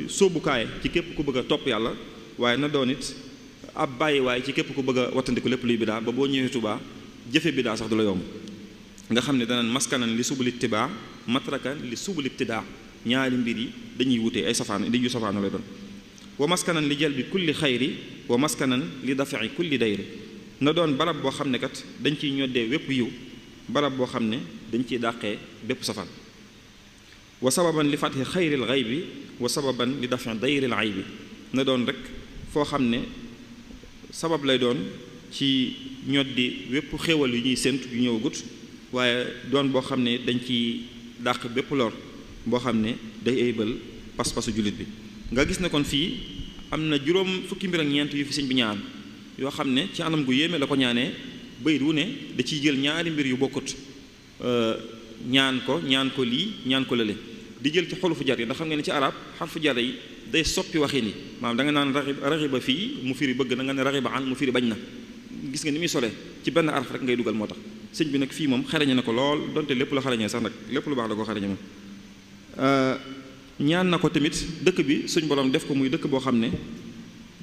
sóobukaay ci képp ku bëgg a topp yàlla waaye na doon it ab bàyyi waaye ci képp ku bëgg a wattandiku lépp luy bidaa ba boo ñëwee Tuubaa jëfe bidaa sax du la yomb nga xam ne danaan maskanan li subul ittibaa matrakan li subul ibtidaa ñaari mbir yi dañuy wutee ay safaan di yu safaanu lay doon wa maskanan li jalbi kulli xayri wa maskanan li dafai kulli dayri na doon barab boo xam ne kat dañ ciy ñoddee wépp yiw barab boo xam ne dañ ciy dàqee bépp safaan wa sababan li fatxi xayril xaybi wa sababan li dafi dayril aybi na doon rek foo xam ne sabab lay doon ci ñoddi wépp xéewal yu ñuy séntu yu ñëwagut waaye doon boo xam ne dañ ciy dàq bépp lor boo xam ne day aybal pas-pasu jullit bi nga gis ne kon fii am na juróom fukki mbir ak ñeent yu fi sëñ bi ñaan yoo xam ne ci anam gu yéeme la ko ñaanee bayit wu ne da ciy jël ñaari mbir yu bokkut ñaan ko lii ñaan ko lële di jël ci xolufu jar yi ndax xam nga ne ci arab xarfu jar yi day soppi waxin yi maanaam da nga naan raxiba fii mu firi bëgg na nga ne raxiba an mu firi bañ na gis nga ni muy solee ci benn araf rek ngay dugal moo tax sëñ bi nag fii moom xarañe na ko lool donte lépp la xarañee sax nag lépp lu baax da ko xarañe moom ñaan na ko tamit dëkk bi suñ borom def ko muy dëkk boo xam ne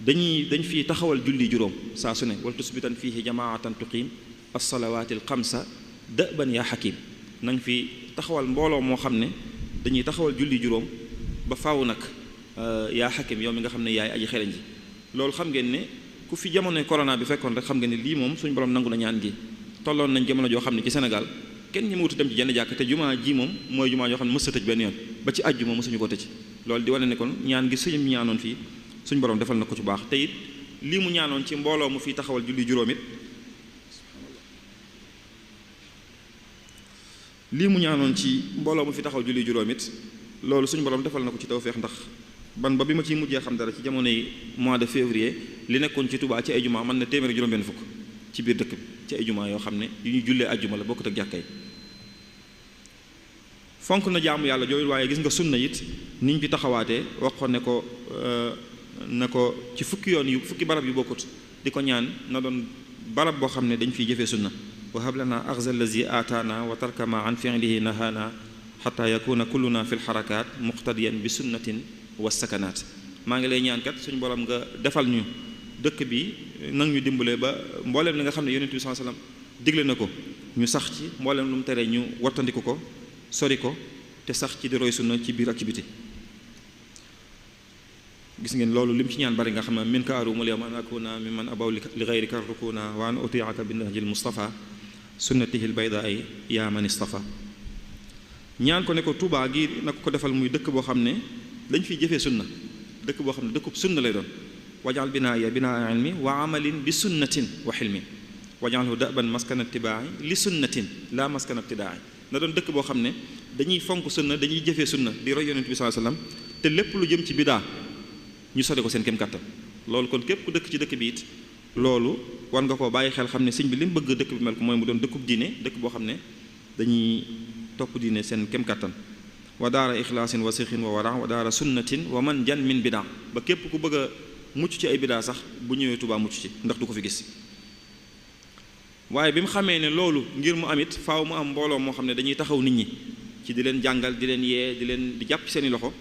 dañ fii taxawal julli juróom saa su ne wal tusbitan fiihi jamaatan tuqiim alsalawaati alxamsa dëban yaa xakim nañ fi taxawal mbooloo moo xam ne dañuy taxawal julli juróom ba faaw nag yaa xakim yow mi nga xam ne yaay aji xereñ ji loolu xam ngeen ne ku fi jamonoy corona bi fekkoon rek xam ngeen ne lii moom suñ borom nangu na ñaan gi tolloon nañ jamono joo xam ne ci Sénégal kenn ñi ma wutu dem ci jenn jàkk te jumaa ji moom mooy jumaa joo xam ne mës a tëj benn yoon ba ci àjjuma mësuñu ko tëj loolu di wane ne kon ñaan gi sëñ bi ñaanoon fii suñ borom defal na ko ci baax te it lii mu ñaanoon ci mbooloo mu fi taxawal julli juróom it loolu suñu borom defal na ko ci tawfeex ndax ban ba bi ma ciy mujjee xam dara ci jamonoy mois de février li nekkoon ci Touba ci ay jumaa mën na téeméeri juróom-benn fukk ci biir dëkk bi ci ay jumaa yoo xam ne yu ñuy jullee ajjuma la bokkut ak jàkka yi. fonk na jaamu yàlla jooyu waaye gis nga sunna it niñ fi taxawaatee waxoon ne ko ci fukki yoon yu fukki barab yu bokkut di ko ñaan na doon barab boo xam ne dañ fiy jëfee sunna wa hab lana axza allazi aataana wa tarkama an fi'lihi nahaana xata yakuna kulluna fi lxarakaat muqtadiyan bi sunnatin wa sakanaat. maa ngi lay ñaan kat suñu borom nga defal ñu dëkk bi nag ñu dimbale ba mbooleem li nga xam ne yonent bi sallallahu alayhi wasallam digle na ko ñu sax ci mbooleem lu mu tere ñu wattandiku ko sori ko te sax ci di roy sunna ci biir ak ci biti. gis ngeen loolu lim ci ñaan bari nga xam ne min ka arumul yawma an akuna mimman abaw li gayrika rukuna wa an utiaka bi nahjil mustafa sunnatihi lbaydaai yaa man istafa. ñaan ko ne ko Tuubaa gi na ko defal muy dëkk boo xam ne dañ fiy jëfee sunna, dëkk boo xam ne dëkkub sunna lay doon. wajal binaaya binaa ilmi wa amalin bi sunnatin wa xilmi wajalhu daban maskana ibtidaai li sunnatin la maskana ibtidaai. na doon dëkk boo xam ne dañuy fonk sunna, dañuy jëfee sunna di roy yonent bi sallallahu alayhi wasallam te lépp lu jëm ci bidaa ñu sori ko seen kem kàttan. loolu kon képp ku dëkk ci dëkk bi it loolu war nga koo bàyyi xel xam ne sëñ bi li mu bëgg dëkk bi mel ko mooy mu doon dëkkub diine, dëkk boo xam ne dañuy topp diine seen kem kàttan. wa daara ixlaasin wa sixin wa wara wa daara sunnatin wa man jan min bidaa. ba képp ku bëgg a mucc ci ay bidaa sax bu ñëwee Tuubaa mucc ci ndax du ko fi gis. waaye bi mu xamee ne loolu ngir mu am it faaw mu am mbooloo moo xam ne dañuy taxaw nit ñi ci di leen jàngal, di leen yee, di jàpp seeni loxo.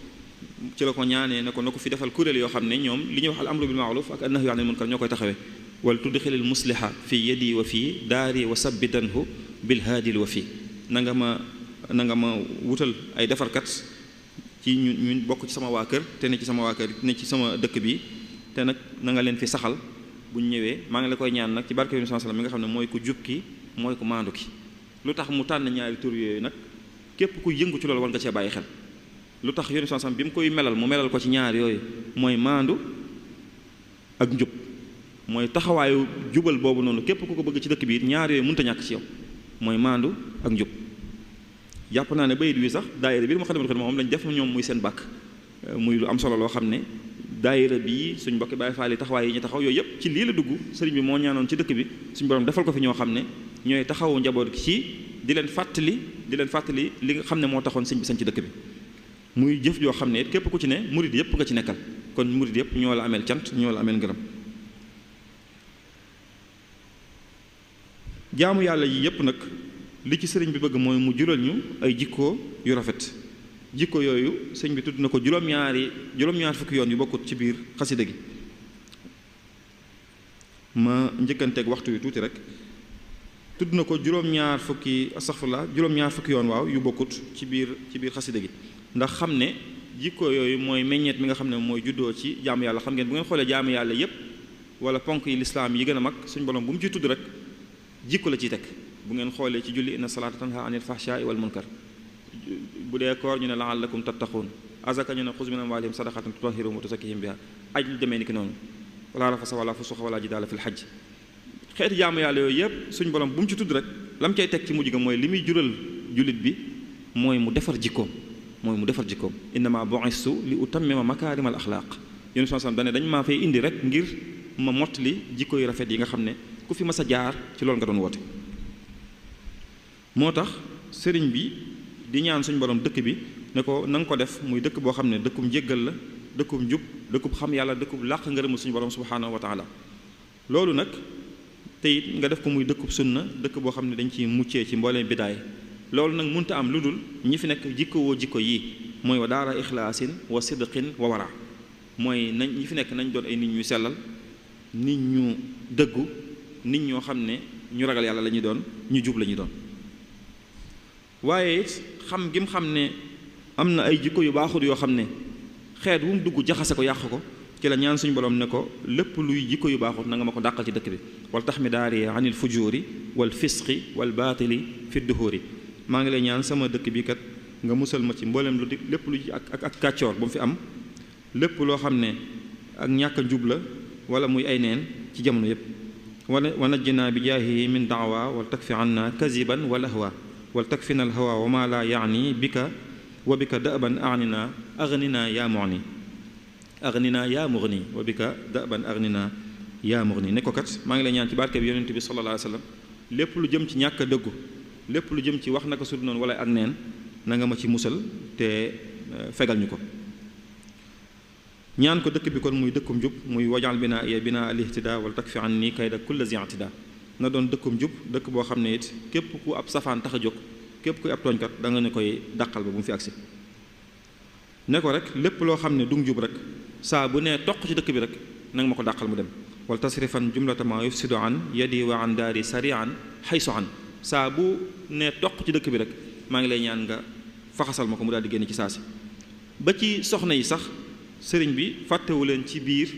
ci la ko ñaanee ne ko na ko fi defal kuréel yoo xam ne ñoom li ñuy wax al amru bil maaruf ak annahyu anil munkar ñoo koy taxawee. wal tudxilil musliha fi yadi wa fii daari wa sabbitanhu bil haadil wa fii. na nga ma wutal ay defarkat ci ñu bokk ci sama waa kër te ne ci sama waa kër ne ci sama dëkk bi te nag na nga leen fi saxal bu ñu ñëwee. maa ngi la koy ñaan nag ci barke Yonent sallallahu alayhi wasallam mi nga xam ne mooy ku jub ki mooy ku maandu ki. lu tax mu tànn ñaari tur yooyu nag képp ku yëngu ci loolu war nga cee bàyyi xel. lu tax Yonent sallallahu alayhi wasallam bi mu koy melal mu melal ko ci ñaar yooyu mooy maandu ak njub, mooy taxawaayu jubal boobu noonu képp ku ko bëgg ci dëkk bi ñaar yooyu mënut a ñàkk ci yow mooy maandu ak njub. jàpp naa ne bayit wi sax daayira bi Moukhaddamatoul Khidma moom lañ def ñoom muy seen bàkk muy lu am solo loo xam ne daayira bii suñ mbokki Baay Faal yi taxawaay yi ñu taxaw yooyu yëpp ci lii la dugg. sëriñ bi moo ñaanoon ci dëkk bi suñu borom defal ko fi ñoo xam ne ñooy taxawu njaboot gi ci di leen fàttali li nga xam ne moo taxoon sëñ bi sañ ci dëkk bi. muy jëf joo xam ne it képp ku ci ne murid yëpp nga ci nekkal kon murid yëpp ñoo la ameel cant ñoo la ameel ngërëm. jaamu yàlla yi yëpp nag li ci sëriñ bi bëgg mooy mu jural ñu ay jikko yu rafet. jikko yooyu sëñ bi tudd na ko juróom-ñaar fukki yoon yu bokkut ci biir xasida gi. ma njëkkanteeg waxtu wi tuuti rek tudd na ko juróom-ñaar fukki yoon waaw yu bokkut ci biir xasida gi. ndax xam ne jikko yooyu mooy meññeet mi nga xam ne mooy juddoo ci jaamu yàlla. xam ngeen bu ngeen xoolee jaamu yàlla yépp wala ponk yi lislaam yi gën a mag suñu borom bu mu ci tudd rek jikko la ciy teg. bu ngeen xoolee ci julli inna salaata tanha anil fahshaai wal munkar. bu dee koor ñu ne la'allakum tattaquun. azaka ñu ne xuz min amwaalihim sadaqatan tutahhiruhum wa tuzakkihim biha. aj lu demee ni ki noonu. wala rafasa wala fusuqa wala jidaala fil hajj. xeeti jaamu yàlla yooyu yépp suñu borom bu mu ci tudd rek lam cay teg ci mujj ga mooy li muy jural jullit bi mooy mu defar jikkoom. innama bu'istu li utammima makaarimal axlaaq. Yonent sallallahu alayhi wasallam dañ maa fay indi rek ngir ma mottali jikko yu rafet yi nga xam ne ku fi mas a jaar ci loolu nga doon woote. moo tax sëriñ bi di ñaan suñu borom dëkk bi ne ko na nga ko def muy dëkk boo xam ne dëkkum njéggal la, dëkkub njub, dëkkub xam yàlla, dëkkub làq ngërëmu suñu borom subhaanahu wa taala. loolu nag te it nga def ko muy dëkkub sunna, dëkk boo xam ne dañ ci muccee ci mbooleem bidaay. loolu nag mënta am lu dul ñi fi nekk jikkowoo jikko yii mooy wa daara ixlaasin wa sidqin wa wara. mooy ñi fi nekk nañ doon ay nit ñu sellal, nit ñu dëggu, nit ñoo xam ne ñu ragal yàlla la ñuy doon, ñu jub la ñuy doon. waaye it xam gi mu xam ne am na ay jikko yu baaxut yoo xam ne xeet wu mu dugg jaxase ko yàq ko ci la ñaan suñu borom ne ko lépp luy jikko yu baaxut na nga ma ko dàqal ci dëkk bi. wal tax mi daari anil fujuri wal fisqi wal baatili fi duhuri. maa ngi lay ñaan sama dëkk bi kat nga musal ma ci mboolem lu lépp lu ak kàccoor bu mu fi am, lépp loo xam ne ak ñàkk a njub la wala muy ay neen ci jamono yépp. wa najjina bi jaahihi min daawa wal takfi anna kaziban wal ahwa wal takfina al hawa wa ma la yaani bika wa bika da'ban aghnina ya mughni wa bika da'ban aghnina yaa mughni ne ko kat maa ngi lay ñaan ci barke bi yonent bi sallallahu alayhi wa sallam lépp lu jëm ci ñàkk a dëggu lépp lu jëm ci wax naka su dul noonu wala ak neen na nga ma ci musal te fegal ñu ko. ñaan ko dëkk bi kon muy dëkkum jub muy wajal binaa iya binaa al ihtida wala takfi an nii kayda kulla zi i'tida na doon dëkkum jub dëkk boo xam ne it képp ku ab safaan tax a jóg képp ku ab tooñkat da nga ne koy dàqal ba bu mu fi agsi ne ko rek lépp loo xam ne du jub rek saa bu nee toq ci dëkk bi rek na nga ma ko dàqal mu dem wala tasrifan jumlatama yufsidu an yadi wa an daari sarian xaysu an saa bu nee toq ci dëkk bi rek maa ngi lay ñaan nga faxasal ma ko mu daal di génn ci saasi ba ci soxna yi sax sëriñ bi fàttewu leen ci biir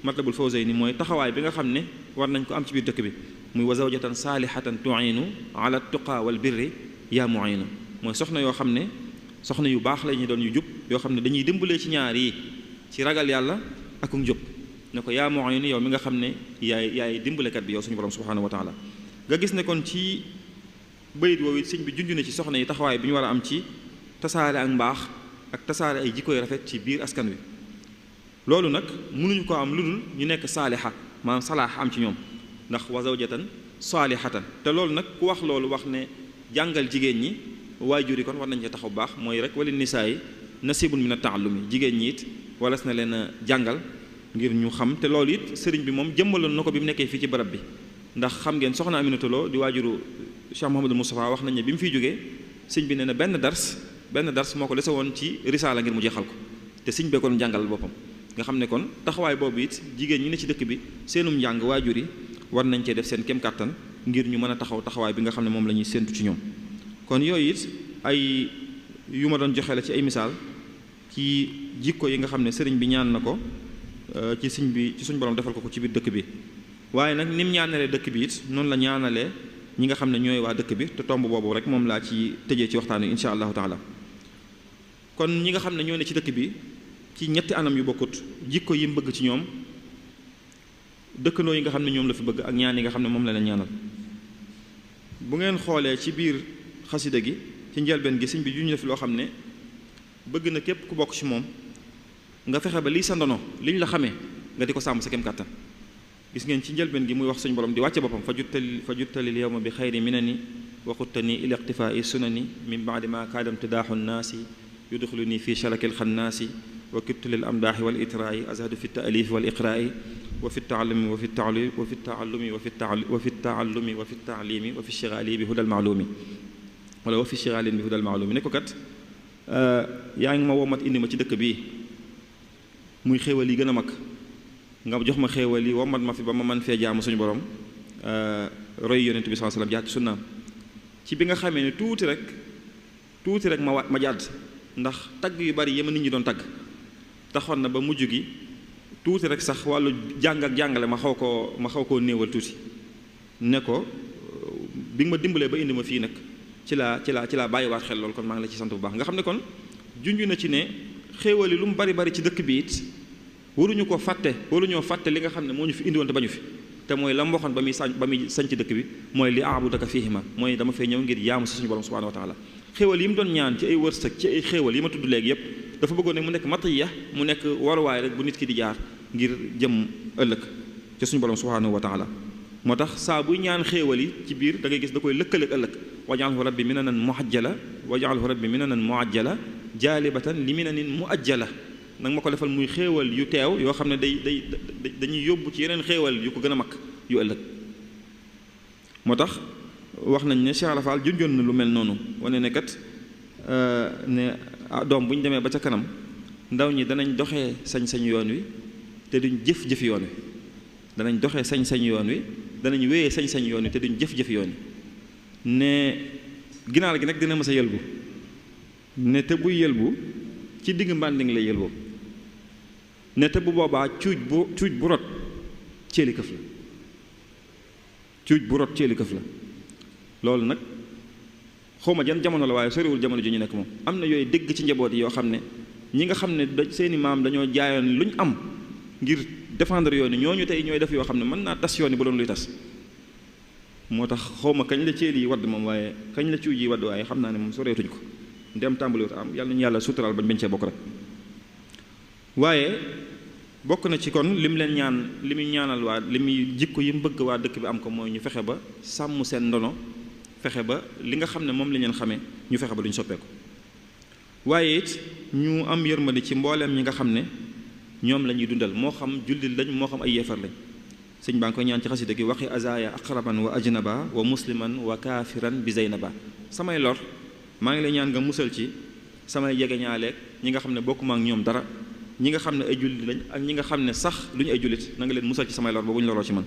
Matlabul Fawzayni mooy taxawaay bi nga xam ne war nañ ko am ci biir dëkk bi muy wa zawjatan saalihatan tu'inu ala tuqa wal birri yaa mu'inu mooy soxna yoo xam ne soxna yu baax la ñu doon yu jub yoo xam ne dañuy dimbalee ci ñaar yi ci ragal yàlla ak njub ne ko yaa mu'inu yow mi nga xam ne yaay dimbalekat bi yow suñu borom subhanahu wa taala nga gis ne kon ci bayit woowu sëñ bi junj na ci soxna yi taxawaay bi ñu war a am ci tasaare ak mbaax ak tasaare ay jikko yu rafet ci biir askan wi loolu nag mënuñu ko am lu dul ñu nekk saaliha maanaam salaax am ci ñoom ndax wa zawjatan saalihatan te loolu nag ku wax loolu wax ne jàngal jigéen ñi waajur yi kon war nañ ci taxaw bu baax mooy rek wala nisaa yi nasibun min at-ta'allumi jigéen ñi it walas na leen a jàngal ngir ñu xam te loolu it sëriñ bi moom jëmmaloon na ko bi mu nekkee fii ci barab bi ndax xam ngeen soxna Aminata Lo di waajuru Cheikh Mouhamadou Moustapha wax nañ ne bi mu fiy jógee sëñ bi nee na benn dars moo ko dese woon ci risaala ngir mu jeexal ko te sëñ bee kon jàngal boppam nga xam ne kon taxawaay boobu it jigéen ñi ne ci dëkk bi seenum njàng waajur yi war nañ cee def seen kem kàttan ngir ñu mën a taxaw taxawaay bi nga xam ne moom la ñuy séentu ci ñoom kon yooyu it ay yu ma doon joxe la ci ay misaal ci jikko yi nga xam ne sëriñ bi ñaan na ko ci suñ borom defal ko ci biir dëkk bi waaye nag ni mu ñaanalee dëkk bi it noonu la ñaanalee ñi nga xam ne ñooy waa dëkk bi te tomb boobu rek moom laa ci tëjee ci waxtaan wi insha allahu taala kon ñi nga xam ne ñoo ne ci dëkk bi ci ñetti anam yu bokkut jikko yi mu bëgg ci ñoom dëkkandoo yi nga xam ne ñoom la fi bëgg ak ñaan yi nga xam ne moom la leen ñaanal bu ngeen xoolee ci biir xasida gi ci njëlbeen gi sëñ bi juñ la fi loo xam ne bëgg na képp ku bokk ci moom nga fexe ba lii sa ndono liñ la xamee nga di ko sàmm sa kem kàttan gis ngeen ci njëlbeen gi muy wax suñu borom di wàcce boppam fa juttalil yawma bi xayri minani wa xuttani ila iqtifaa'i sunani min baadi ma kaadam tidaaxu nnaasi yudxiluni fi shalakil xannaasi wa kittu lil amdaaxi wal itraa'i azhadu fi taalifi wal iqraa'i wa fi taallumi wa fi taallumi wa fi taallumi wa fi taallumi wa fi taalimi wa fi shigaali bi hudal maalumi wala wa fi shigaalin bi hudal maalumi ne ko kat yaa ngi ma womat indi ma ci dëkk bii muy xéewal yi gën a mag nga jox ma xéewal yi womat ma fi ba ma man fee jaamu suñu borom roy yonent bi sallallahu alayhi wasallam jaar ci sunnaam ci bi nga xamee ne tuuti rek ma jàdd ndax tagg yu bari yema nit ñi doon tagg taxoon na ba mujj gi tuuti rek sax wàllu jàng ak jàngale ma xaw koo néewal tuuti ne ko bi nga ma dimbalee ba indi ma fii nag ci laa bàyyiwaat xel loolu kon maa ngi la ci sant bu baax nga xam ne kon junj na ci ne xéewal yi lu mu bari ci dëkk bi it waruñoo fàtte li nga xam ne moo ñu fi indiwoon te bañu fi te mooy la mboxoon ba muy sañ ci dëkk bi mooy li aabudaka fiihima mooy dama fay ñëw ngir jaamu si suñu borom subhanahu wa taala xéewal yi mu doon ñaan ci ay wërsëg ci ay xéewal yi ma tudd léegi yépp dafa bëggoon ne mu nekk matiya mu nekk waruwaay rek bu nit ki di jaar ngir jëm ëllëg ci suñu borom subhanahu wa taala moo tax saa buy ñaan xéewal yi ci biir da ngay gis da koy lëkkaleeg ëllëg waj'alhu rabbi minanan muajjala waj'alhu rabbi minanan muajjala jaalibatan li minanin muajjala nag ma ko defal muy xéewal yu teew yoo xam ne dañuy yóbbu ci yeneen xéewal yu ko gën a mag yu ëllëg moo tax wax nañ ne Cheikh Rafal junjoon na lu mel noonu wane ne kat ne doom bu ñu demee ba ca kanam ndaw ñi danañ doxee sañ-sañ yoon wi te duñ jëf-jëfi yoon wi danañ doxee sañ-sañ yoon wi danañ wéyee sañ-sañ yoon wi te duñ jëf-jëfi yoon wi ne ginaar gi nag dina mës a yëlbu ne te buy yëlbu ci digg mbànding lay yëlboo ne te bu boobaa cuuj bu rot ceeli këf la cuuj bu rot ceeli këf la loolu nag xawma jan jamono la waaye soriwul jamono ji ñu nekk moom am na yooyu dégg ci njaboot yi yoo xam ne ñi nga xam ne seeni maam dañoo jaayoon lu ñu am ngir défendre yoon yi ñooñu tey ñooy def yoo xam ne mën naa tas yoon yi bu doon luy tas moo tax xawma kañ la ceeli yi wadd moom waaye kañ la cuuj yi wadd waaye xam naa ne moom soreetuñ ko ndem tàmbaliwut am yàlla nañu yàlla suturaal bañ bañ cee bokk rek waaye bokk na ci kon lim leen ñaan li muy ñaanal waa li muy jikko yi mu bëgg waa dëkk bi am ko mooy ñu fexe ba sàmm seen ndono fexe ba li nga xam ne moom la ñu leen xamee ñu fexe ba duñu soppeeku waaye it ñu am yërmande ci mbooleem ñi nga xam ne ñoom la ñuy dundal moo xam jullit lañ moo xam ay yéefar lañ sëñ baa ngi koy ñaan ci xasida gi waxi azaya aqraban wa ajnaba wa musliman wa kaafiran bi zaynaba samay lor maa ngi lay ñaan nga musal ci samay jegeñaaleeg ñi nga xam ne bokkuma ak ñoom dara ñi nga xam ne ay jullit lañ ak ñi nga xam ne sax lu ñu ay jullit na nga leen musal ci samay lor ba bu ñu loroo ci man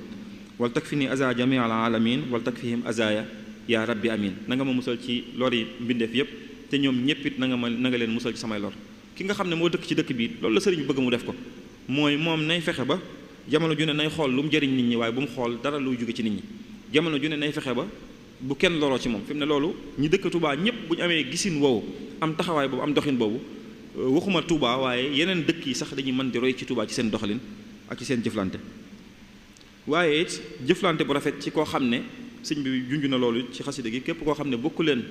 wal takfini aza jamii al alamin wal takfihim azaya ya rabbi amin na nga ma musal ci lor yi mbindeef yépp te ñoom ñépp it na nga leen musal ci samay lor ki nga xam ne moo dëkk ci dëkk bi loolu la sëriñ bi bëgg mu def ko mooy moom nay fexe ba jamono ju ne nay xool lu mu jëriñ nit ñi waaye bu mu xool dara luy jóge ci nit ñi jamono ju ne nay fexe ba bu kenn loroo ci moom fi mu ne loolu ñi dëkk Touba ñëpp bu ñu amee gisin woowu am taxawaay boobu am doxin boobu waxuma Touba waaye yeneen dëkk yi sax dañuy mën di roy ci Touba ci seen doxalin ak ci seen jëflante waaye it jëflante bu rafet ci koo xam ne sëñ bi junj na loolu ci xasida gi képp koo xam ne bokku leen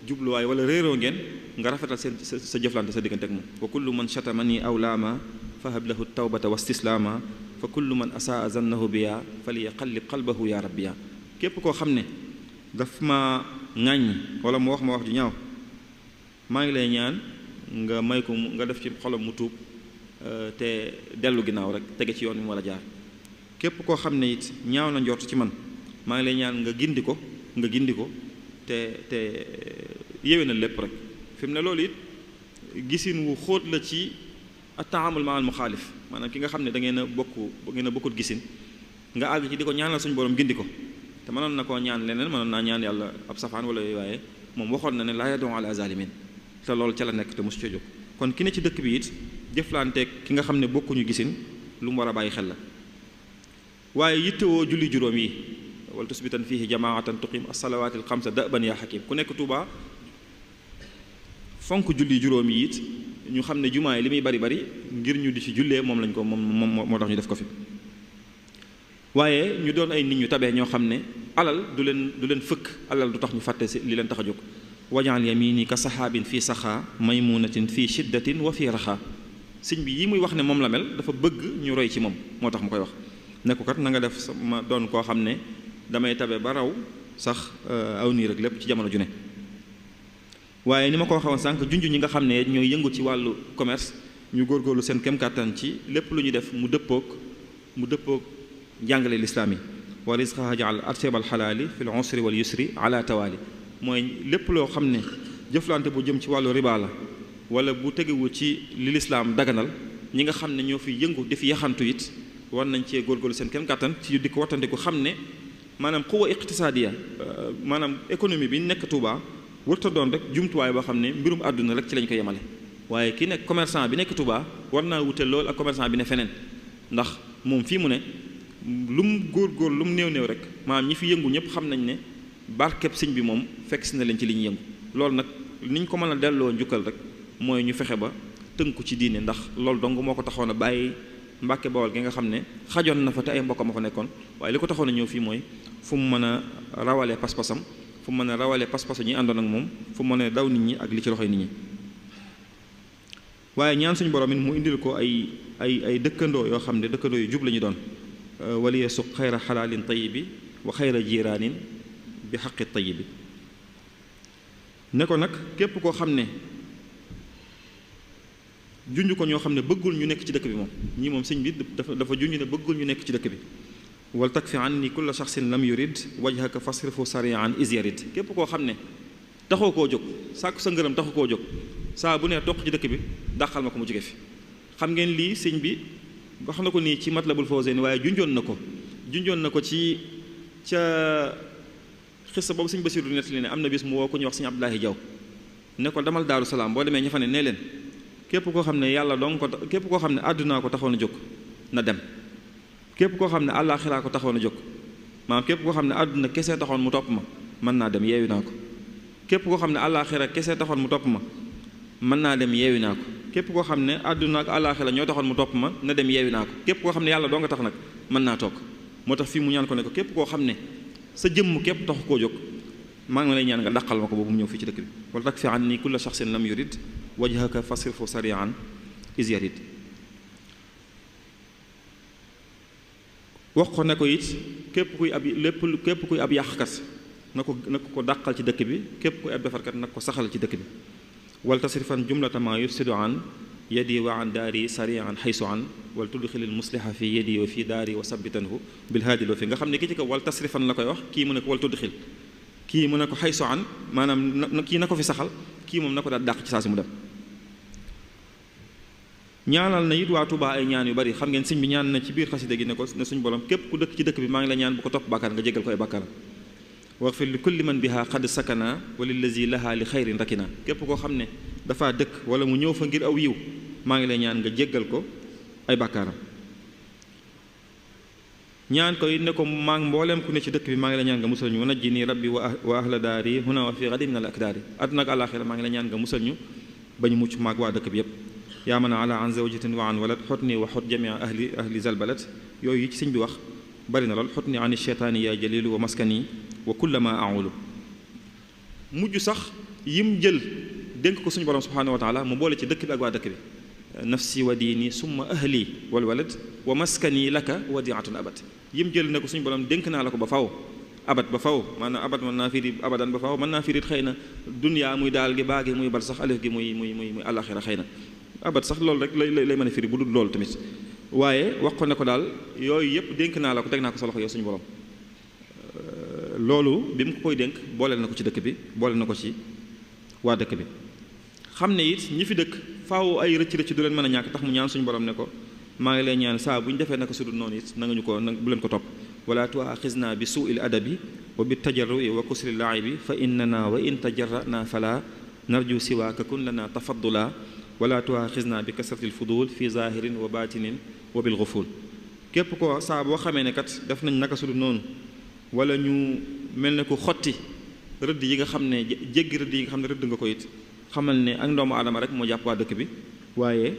jubluwaay wala réeroo ngeen nga rafetal sa jëflante sa diggante ak moom wa kullu man chatamani aw laama fahab lahu tawbata wa stislaama fa kullu man asaa zannahu biya falyaqallib qalbahu ya rabbiya képp koo xam ne daf ma ŋàññ wala mu wax ma wax ju ñaaw maa ngi lay ñaan nga may ko nga def ci xolam mu tuub te dellu ginnaaw rek tege ci yoon bi mu war a jaar képp koo xam ne it ñaaw na njort ci man maa ngi lay ñaan nga gindi ko te yéwénal lépp rek fi mu ne loolu it gisin wu xóot la ci at-taamul ma'al muxaalif maanaam ki nga xam ne da ngeen a bokkut gisin nga àgg ci di ko ñaanal suñu borom gindi ko te mënoon na koo ñaan leneen mënoon naa ñaan yàlla ab safaan wala yooyu waaye moom waxoon na ne laa yad'u ala zalimin te loolu ca la nekk te mosu ca jóg kon ki ne ci dëkk bi it jëflanteeg ki nga xam ne bokkuñu gisin lu mu war a bàyyi xel la waaye yittewoo julli juróom yi wala tusbitan fihi jamaatan tuqim as-salawaatil xamsa da'ban yaa xakim ku nekk Touba fonk julli juróom yi it ñu xam ne jumaa yi li muy bari bari ngir ñu di ci jullee moom lañ ko moom moo tax ñu def ko fi waaye ñu doon ay nit ñu tabee ñoo xam ne alal du leen fëkk alal du tax ñu fàtte si li leen tax a jóg wajaal yamini ka saxaabin fii saxaa maymunatin fii shiddatin wa fii raxaa sëñ bi yi muy wax ne moom la mel dafa bëgg ñu roy ci moom moo tax mu koy wax ne ko kat na nga def ma doon koo xam ne damay tabe ba raw sax aw nii rek lépp ci jamono ju ne waaye ni ma ko waxoon sànq junj ñi nga xam ne ñooy yëngu ci wàllu commerce ñu góorgóorlu seen kem kàttan ci lépp lu ñu def mu dëppoog jàngale lislaam yi wa rizqaha jaal artebal xalaali fi l usri wal yusri ala tawaali mooy lépp loo xam ne jëflante bu jëm ci wàllu riba la wala bu tegewu ci li lislaam daganal ñi nga xam ne ñoo fi yëngu di fi yaxantu it war nañ cee góorgóorlu seen kem kàttan ci di ko wattandiku xam ne maanaam quwa iqtisaadiya maanaam économie bi nekk Touba warta doon rek jumtuwaay boo xam ne mbirum àdduna rek ci lañ ko yemale waaye ki nekk commerçant bi nekk Touba war naa wute lool ak commerçant bi ne feneen ndax moom fii mu ne lu mu góor lu mu néew rek maanaam ñi fi yëngu ñëpp xam nañ ne barkeb sëñ bi moom fekk si na leen ci li ñu yëngu loolu nag ni ñu ko mën a delloo njukkal rek mooy ñu fexe ba tënku ci diine ndax loolu dong moo ko taxoon a bàyyi Mbàkke Bawol gi nga xam ne xajoon na fa te ay mbokkam ma fa nekkoon waaye li ko taxoon a ñëw fii mooy fu mu mën a rawalee pas-pasam fu mu mën a rawalee pas-pasu ñi àndoon ak moom fu mu mën a daw nit ñi ak li ci loxoy nit ñi waaye ñaan suñu borom it mu indil ko ay dëkkandoo yoo xam ne dëkkandoo yu jub la ñu doon waliye suq xayra xalaalin tayibi wa xayra jiraanin bi xaqi tayibi ne ko nag képp koo xam ne junj ko ñoo xam ne bëggul ñu nekk ci dëkk bi moom ñii moom sëñ bi dafa junj ne bëggul ñu nekk ci dëkk bi wal takfi anni kulla shaxsin lam yurid wajhaka fasrifu sarian is yarid képp koo xam ne taxoo koo jóg sàkku sa ngërëm taxu koo jóg saa bu ne toq ci dëkk bi dàqal ma ko mu jóge fi xam ngeen lii sëñ bi wax na ko nii ci Matlabul Fawzayni waaye junjoon na ko ci ca xissa boobu sëñ Basiru nettali ne am na bis mu woo ko ñu wax sëñ Abdoulahi Jaw ne ko demal Daaru Salaam boo demee ña fa ne nee leen képp koo xam ne yàlla dong ko képp koo xam ne àddunaa ko taxoon a jóg na dem képp koo xam ne àllaaxiraa ko taxoon a jóg maanaam képp koo xam ne àdduna kese taxoon mu topp ma mën naa dem yeewi naa ko képp koo xam ne àllaaxira kese taxoon mu topp ma mën naa dem yeewi naa ko képp koo xam ne àdduna ak àllaaxira ñoo taxoon mu topp ma na dem yeewi naa ko képp koo xam ne yàlla doo nga tax nag mën naa toog moo tax fii mu ñaan ko ne ko képp koo xam ne sa jëmm képp taxu koo jóg maa ngi lay ñaan nga dàqal ma ko boobu mu ñëw fii ci dëkk bi wala takfi anni kulla shaxsin lam yurid wajhaka fasrifu sarian is yarid wax ko ne ko it képp kuy ab yàqkat na ko dàqal ci dëkk bi képp kuy ab defarkat na ko saxal ci dëkk bi wal tasrifan jumlata ma yufsidu an yadi wa an daari sarian xaysu an wal tudxilil musliha fi yadi wa fi daari wa sabbitanhu bil haadil wa fi nga xam ne ki ci ko wal tasrifan la koy wax kii mu ne ko wal tudxil kii mu ne ko xaysu an maanaam kii na ko fi saxal kii moom na ko daal dàq ci saa si mu dem. ñaanal na it waa Tuubaa ay ñaan yu bari xam ngeen sëñ bi ñaan na ci biir xasida gi ne ko ne suñu borom képp ku dëkk ci dëkk bi maa ngi la ñaan bu ko topp bàkkaar nga jégal ko ay bàkkaaram waxfir li kulli man biha xad sakana wa lillazi laha li xayrin rakina képp koo xam ne dafaa dëkk wala mu ñëw fa ngir aw yiw maa ngi lay ñaan nga jéggal ko ay bàkkaaram ñaan ko it ne ko maa ngi mbooleem ku ne ci dëkk bi maa ngi la ñaan nga musal ñu wa najjini rabbi wa ahla daari huna wa fi gadi min al akdaari àdduna ak àllaaxira maa ngi la ñaan nga musal ñu ba ñu mucc maag waa dëkk bi yépp yaa man ala an zawjatin wa an walad xot ni wa xot jamia ahli zalbalat yooyu yi ci sëñ bi wax bari na lool xot ni ani cheytaani yaa jalilu wa maskani wa kullama aulu mujj sax yim jël dénk ko suñu borom subhanahu wa taala mu boole ci dëkk bi ak waa dëkk bi nafsi wa diini summa ahli wal walad wa maskani laka wadiatun abad yim jël ne ko suñu borom dénk naa la ko ba faw abad ba faw maanaam abad mën naa firi abadan ba faw mën naa firit xëy na dunya muy daal gi baa gi muy bal sax alif gi muy àlaxira xëy na abad sax loolu rek lay mën a firi bu dul loolu tamit waaye wax ko ne ko daal yooyu yëpp dénk naa la ko teg naa ko sa loxo yow suñu borom loolu bi mu ko koy dénk booleel na ko ci dëkk bi booleel na ko ci waa dëkk bi xam ne it ñi fi dëkk faaw ay rëcc du leen mën a ñàkk tax mu ñaan suñu borom ne ko maa ngi lay ñaan saa bu ñu defee naka sudul noonu it na nga ñu ko bu leen ko topp wala tuaxisna bi suuil adabi wa bi tajarrui wa kusri laibi fa innana wa in tajarrana fala narju siwaaka kun lana tafaddula wala tuaxisna bi kasratil fudul fi zahirin wa batinin wa bil ghuful képp ko saa boo xamee ne kat def nañ naka sudul noonu wala ñu mel ne ko xotti rëdd yi nga xam ne jéggi rëdd yi nga xam ne rëdd nga ko it xamal ne ak ndoomu aadama rek moo jàpp waa dëkk bi waaye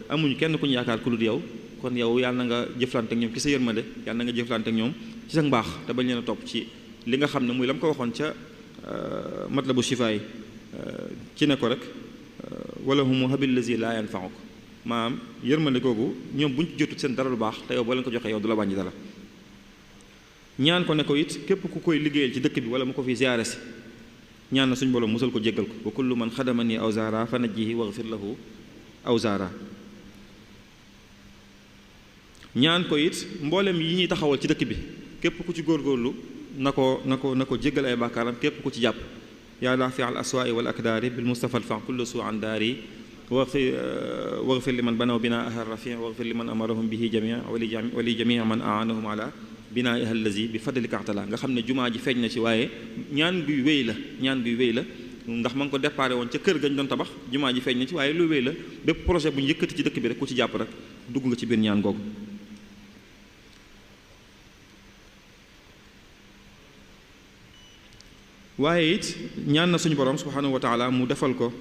amuñu kenn ku ñu yaakaar ku dul yow kon yow yàlla na nga jëflante ak ñoom ci sa yërmande yàlla na nga jëflante ak ñoom ci sa mbaax te bañ leen a topp ci li nga xam ne muy la mu ko waxoon ca matlabu shifaay ci ne ko rek wala humu habil lazi laa yanfa'uk maanaam yërmande googu ñoom bu ñu ci jotut seen dara lu baax te yow boo leen ko joxee yow du la wàññi dara ñaan ko ne ko it képp ku koy liggéeyal ci dëkk bi wala mu ko fi ziyaare si ñaan na suñu borom musal ko jéggal ko wa kullu man xadamani aw zaara fa najjihi waghfir lahu aw zaara ñaan ko it mboolem yi ñuy taxawal ci dëkk bi képp ku ci góorgóorlu na ko jéggal ay bàkkaaram képp ku ci jàpp yaa raafi al aswaai wal akdaari bil mustafa al fa kullu suu an daari waghfir liman banaw binaaha rafi waghfir liman amarahum bihi jamia wali jamia man aanahum ala binaaha allazi bi fadlika ta'ala nga xam ne jumaa ji feeñ na ci waaye ñaan guy wéy la ndax ma ngi ko déparé woon ca kër gañ doon tabax jumaa ji feeñ na ci waaye lu wéy la bépp projet bu ñu yëkkati ci dëkk bi rek ku ci jàpp rek dugg nga ci biir ñaan googu waaye it ñaan na suñu borom subhanahu wa taala mu defal ko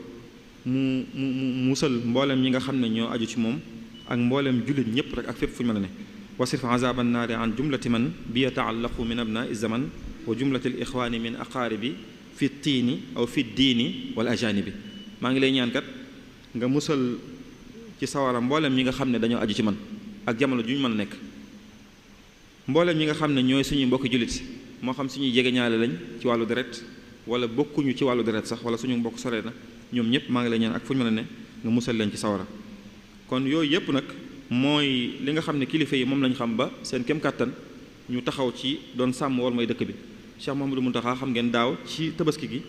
mu musal mboolem ñi nga xam ne ñoo aju ci moom ak mboolem jullit ñëpp rek ak fépp fu ñu mën a ne wasrif azaban naari an jumlati man bi yataallaqu min abnai zaman wa jumlati al ixwaani min aqaaribi fi tiini aw fi diini wala ajanibi maa ngi lay ñaan kat nga musal ci sawara mboolem ñi nga xam ne dañoo aju ci man ak jamono ju ñu mën a nekk mboolem ñi nga xam ne ñooy suñuy mbokki jullit moo xam suñuy jegeñaale lañ ci wàllu deret wala bokkuñu ci wàllu deret sax wala suñu mbokk sore na ñoom ñëpp maa ngi lay ñaan ak fu ñu mën a ne nga musal leen ci sawara kon yooyu yëpp nag mooy li nga xam ne kilifa yi moom lañ xam ba seen kem kàttan ñu taxaw ci doon sàmm war may dëkk bi Cheikh Mouhamadou Mountakha xam ngeen daaw ci tabaski gi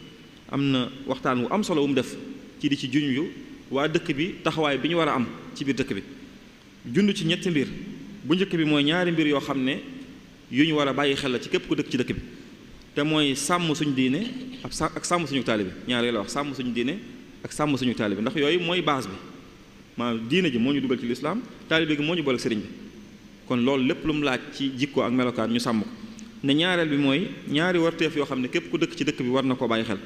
am na waxtaan wu am solo wu mu def ci di ci junj waa dëkk bi taxawaay bi ñu war a am ci biir dëkk bi jund ci ñetti mbir bu njëkk bi mooy ñaari mbir yoo xam ne yu ñu war a bàyyi xel la ci képp ku dëkk ci dëkk bi te mooy sàmm suñu diine ak sàmm suñu taalibe ñaar yooyu la wax sàmm suñu diine ak sàmm suñu taalibe ndax yooyu mooy base bi maanaam diine ji moo ñu dugal ci lislaam taalibe gi moo ñu boole ak sëriñ bi kon loolu lépp lu mu laaj ci jikko ak melokaan ñu sàmm ko ne ñaareel bi mooy ñaari warteef yoo xam ne képp ku dëkk ci dëkk bi war na koo bàyyi xel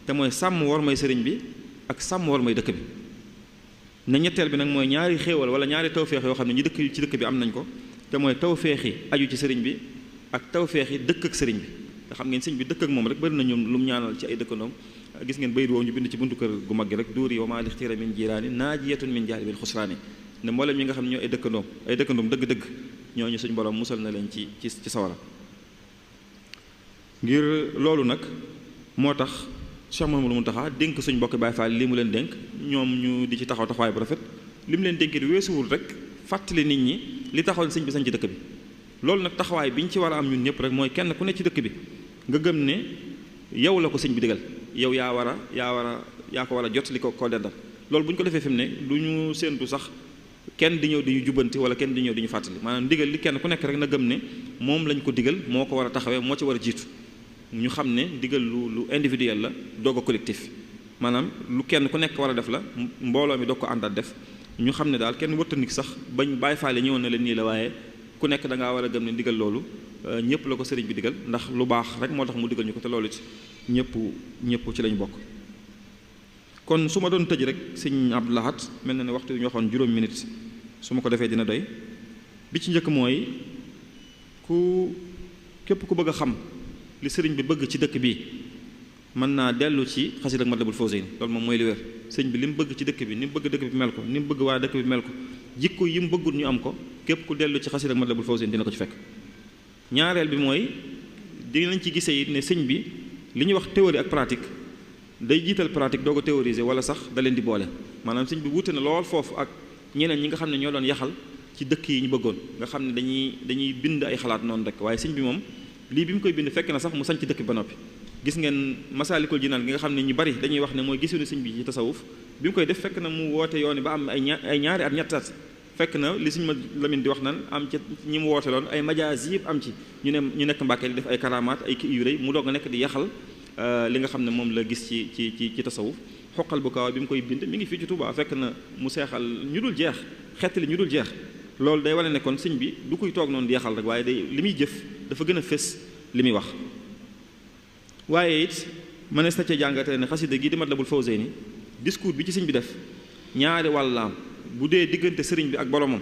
te mooy sàmm war may sëriñ bi ak sàmm war may dëkk bi ne ñetteel bi nag mooy ñaari xéewal wala ñaari tawféex yoo xam ne ñi dëkk ci dëkk bi am nañ ko te mooy tawféexi aju ci sëriñ bi ak tawféexi dëkk ak sëriñ bi nga xam ngeen sëriñ bi dëkk ak moom rek bëri na ñoom lu mu ñaanal ci ay dëkkandoom gis ngeen bayit woowu ñu bind ci buntu kër gu mag gi rek duuri wa maa lixtira min jiraani naajiyatun min jaalibil xusraani ne mboolem ñi nga xam ne ñoo ay dëkkandoom dëgg-dëgg ñooñu suñ borom musal na leen ci sawara. ngir loolu nag moo tax Cheikh Mouhamadou Mountakha dénk suñ mbokki Baay Faal li mu leen dénk ñoom ñu di ci taxaw taxawaay bu rafet li mu leen dénkee di weesuwul rek fàttali nit ñi li taxawal sëñ bi sañ ci dëkk bi. loolu nag taxawaay bi ñu ci war a am ñun ñëpp rek mooy kenn ku ne ci dëkk bi nga gëm ne yow la ko sëñ bi digal yow yaa ko war a jot li ko dendal. loolu bu ñu ko defee fi mu ne du ñu séentu sax kenn di ñëw di ñu jubbanti wala kenn di ñëw di ñu fàttali maanaam ndigal li kenn ku nekk rek na gëm ne moom lañ ko digal moo ko war a taxawee moo ci war a jiitu. ñu xam ne ndigal lu individuel la doog a collectif maanaam lu kenn ku nekk war a def la mbooloo mi doog ko àndaat def ñu xam ne daal kenn wërtanik sax bañ Baay Faal ñëwoon na leen nii la waaye ku nekk da ngaa war a gëm ne ndigal loolu ñëpp la ko sëriñ bi digal ndax lu baax rek moo tax mu digal ñu ko te loolu it ñëpp ci lañ bokk. kon su ma doon tëj rek sëñ Abdou Lahad mel na ne waxtu wi ñu waxoon juróom minute su ma ko defee dina doy bi ci njëkk mooy képp ku bëgg a xam li sëriñ bi bëgg ci dëkk bi mën naa dellu ci xasida ak Matlabul Fawzayni loolu moom mooy li wér sëriñ bi li mu bëgg ci dëkk bi ni mu bëgg dëkk bi mel ko ni mu bëgg waa dëkk bi mel ko jikko yi mu bëggul ñu am ko képp ku dellu ci xasida ak Matlabul Fawzayni dina ko ci fekk. ñaareel bi mooy dinañ ci gisee it ne sëñ bi li ñuy wax théorie ak pratique day jiital pratique doo ko théoriser wala sax da leen di boole maanaam sëñ bi wuute na lool foofu ak ñeneen ñi nga xam ne ñoo doon yaxal ci dëkk yi ñu bëggoon nga xam ne dañuy bind ay xalaat noonu rek waaye sëñ bi moom lii bi mu koy bind fekk na sax mu sañ ci dëkk bi ba noppi. gis ngeen Masaalikul Jinaan gi nga xam ne ñu bari dañuy wax ne mooy gisuñu sëñ bi ci tasawuf bi mu koy def fekk na mu woote yoon ba am ay ñaari at ñetti at fekk na li sëñ ma Lamin di wax nan am ci ñi mu woote loon ay majaas yëpp am ci ñu nekk Mbàkke di def ay karamaat ay kii yu rëy mu doog a nekk di yaxal li nga xam ne moom la gis ci tasawuf xoqal bu kaw bi mu koy bind mi ngi fii ci Touba fekk na mu seexal ñu dul jeex xettali ñu dul jeex loolu day wane ne kon sëñ bi du koy toog noonu di yaxal rek waaye li muy jëf dafa gën a fés li muy wax. waaye it mënees na ca jàngatee ne xasida gi di Matlabul Fawzayni discours bi ci sëñ bi def ñaari wàllaam bu dee diggante sëriñ bi ak boromam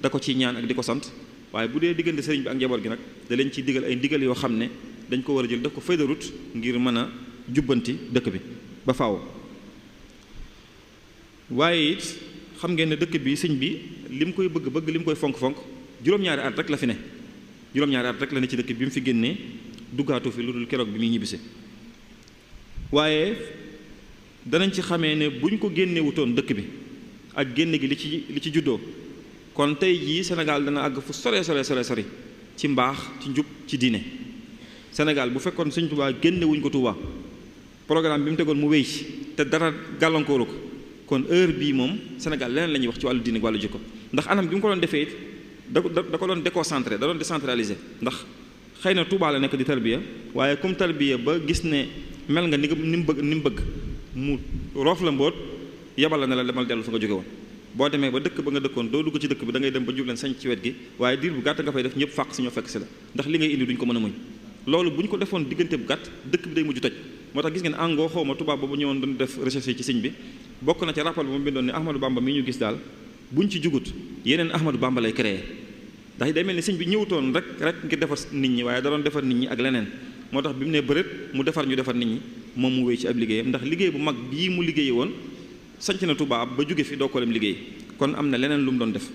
da ko ciy ñaan ak di ko sant waaye bu dee diggante sëriñ bi ak njaboot gi nag da leen ciy digal ay ndigal yoo xam ne dañ ko war a jël def ko feuille de route ngir mën a jubbanti dëkk bi ba faaw. waaye it xam ngeen ne dëkk bi sëñ bi li mu koy bëgg li mu koy fonk-fonk juróom-ñaari at rek la fi ne juróom-ñaari at rek la ne ci dëkk bi mu fi génnee duggaatu fi lu dul keroog bi muy ñibbise. waaye danañ ci xamee ne bu ñu ko génnewutoon dëkk bi ak génne gi li ci juddoo kon tey jii Sénégal dana àgg fu sore ci mbaax ci njub ci diine. Sénégal bu fekkoon sëñ Tuubaa génne wuñ ko Tuubaa programme bi mu tegoon mu wéy ci te dara gàllankooru ko kon heure bii moom Sénégal leneen la ñuy wax ci wàllu diine ak wàllu jikko ndax anam bi mu ko doon defee it da ko doon déconcentré da doon décentralisé ndax xëy na Tuubaa la nekk di tarbiya waaye comme tarbiya ba gis ne mel nga ni mu bëgg mu roof la mboot yebal la ne la demal dellu fa nga jóge woon boo demee ba dëkk ba nga dëkkoon doo dugg ci dëkk bi da ngay dem ba jub leen sañ ci wet gi waaye diir bu gàtt nga fay def ñëpp fàq si ñoo fekk si la ndax li ngay indi duñ ko mën a muñ loolu bu ñu ko defoon diggante bu gàtt dëkk bi day mujj toj moo tax gis ngeen angoo xaw ma tubaab boobu ñëwoon doon def recherche ci sëñ bi bokk na ci rapport bi mu bindoon ne Ahmadou Bamba mi ñu gis daal buñ ci jugut yeneen Ahmadou Bamba lay créé ndax day mel ni sëñ bi ñëwutoon rek ngir defar nit ñi waaye da doon defar nit ñi ak leneen moo tax bi mu ne bërët mu defar ñu defar nit ñi moom mu wéy ci ab liggéeyam ndax liggéey bu mag bii mu liggéey woon sanc na Touba ba jóge fi doo ko dem liggéey kon am na leneen lu mu doon def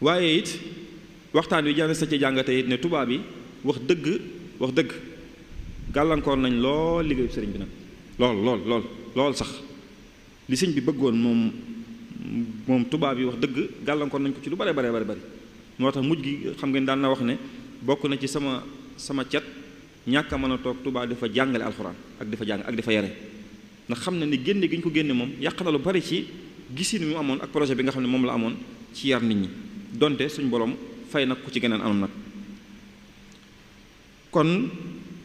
waaye it waxtaan wi jàng sa ci jàngate it ne Touba bi wax dëgg gàllankoor nañ lool liggéeyu sëriñ bi nag lool sax li sëñ bi bëggoon moom Touba bi wax dëgg gàllankoor nañ ko ci lu bare moo tax mujj gi xam ngeen daan na wax ne bokk na ci sama cet ñàkk a mën a toog Touba dafa jàngale alxuraan ak dafa jàng ak dafa yare ndax xam na ni génne gi ñu ko génne moom yàq na lu bari ci gisin mi mu amoon ak projet bi nga xam ne moom la amoon ci yar nit ñi donte suñ borom fay nag ku ci geneen anam nag kon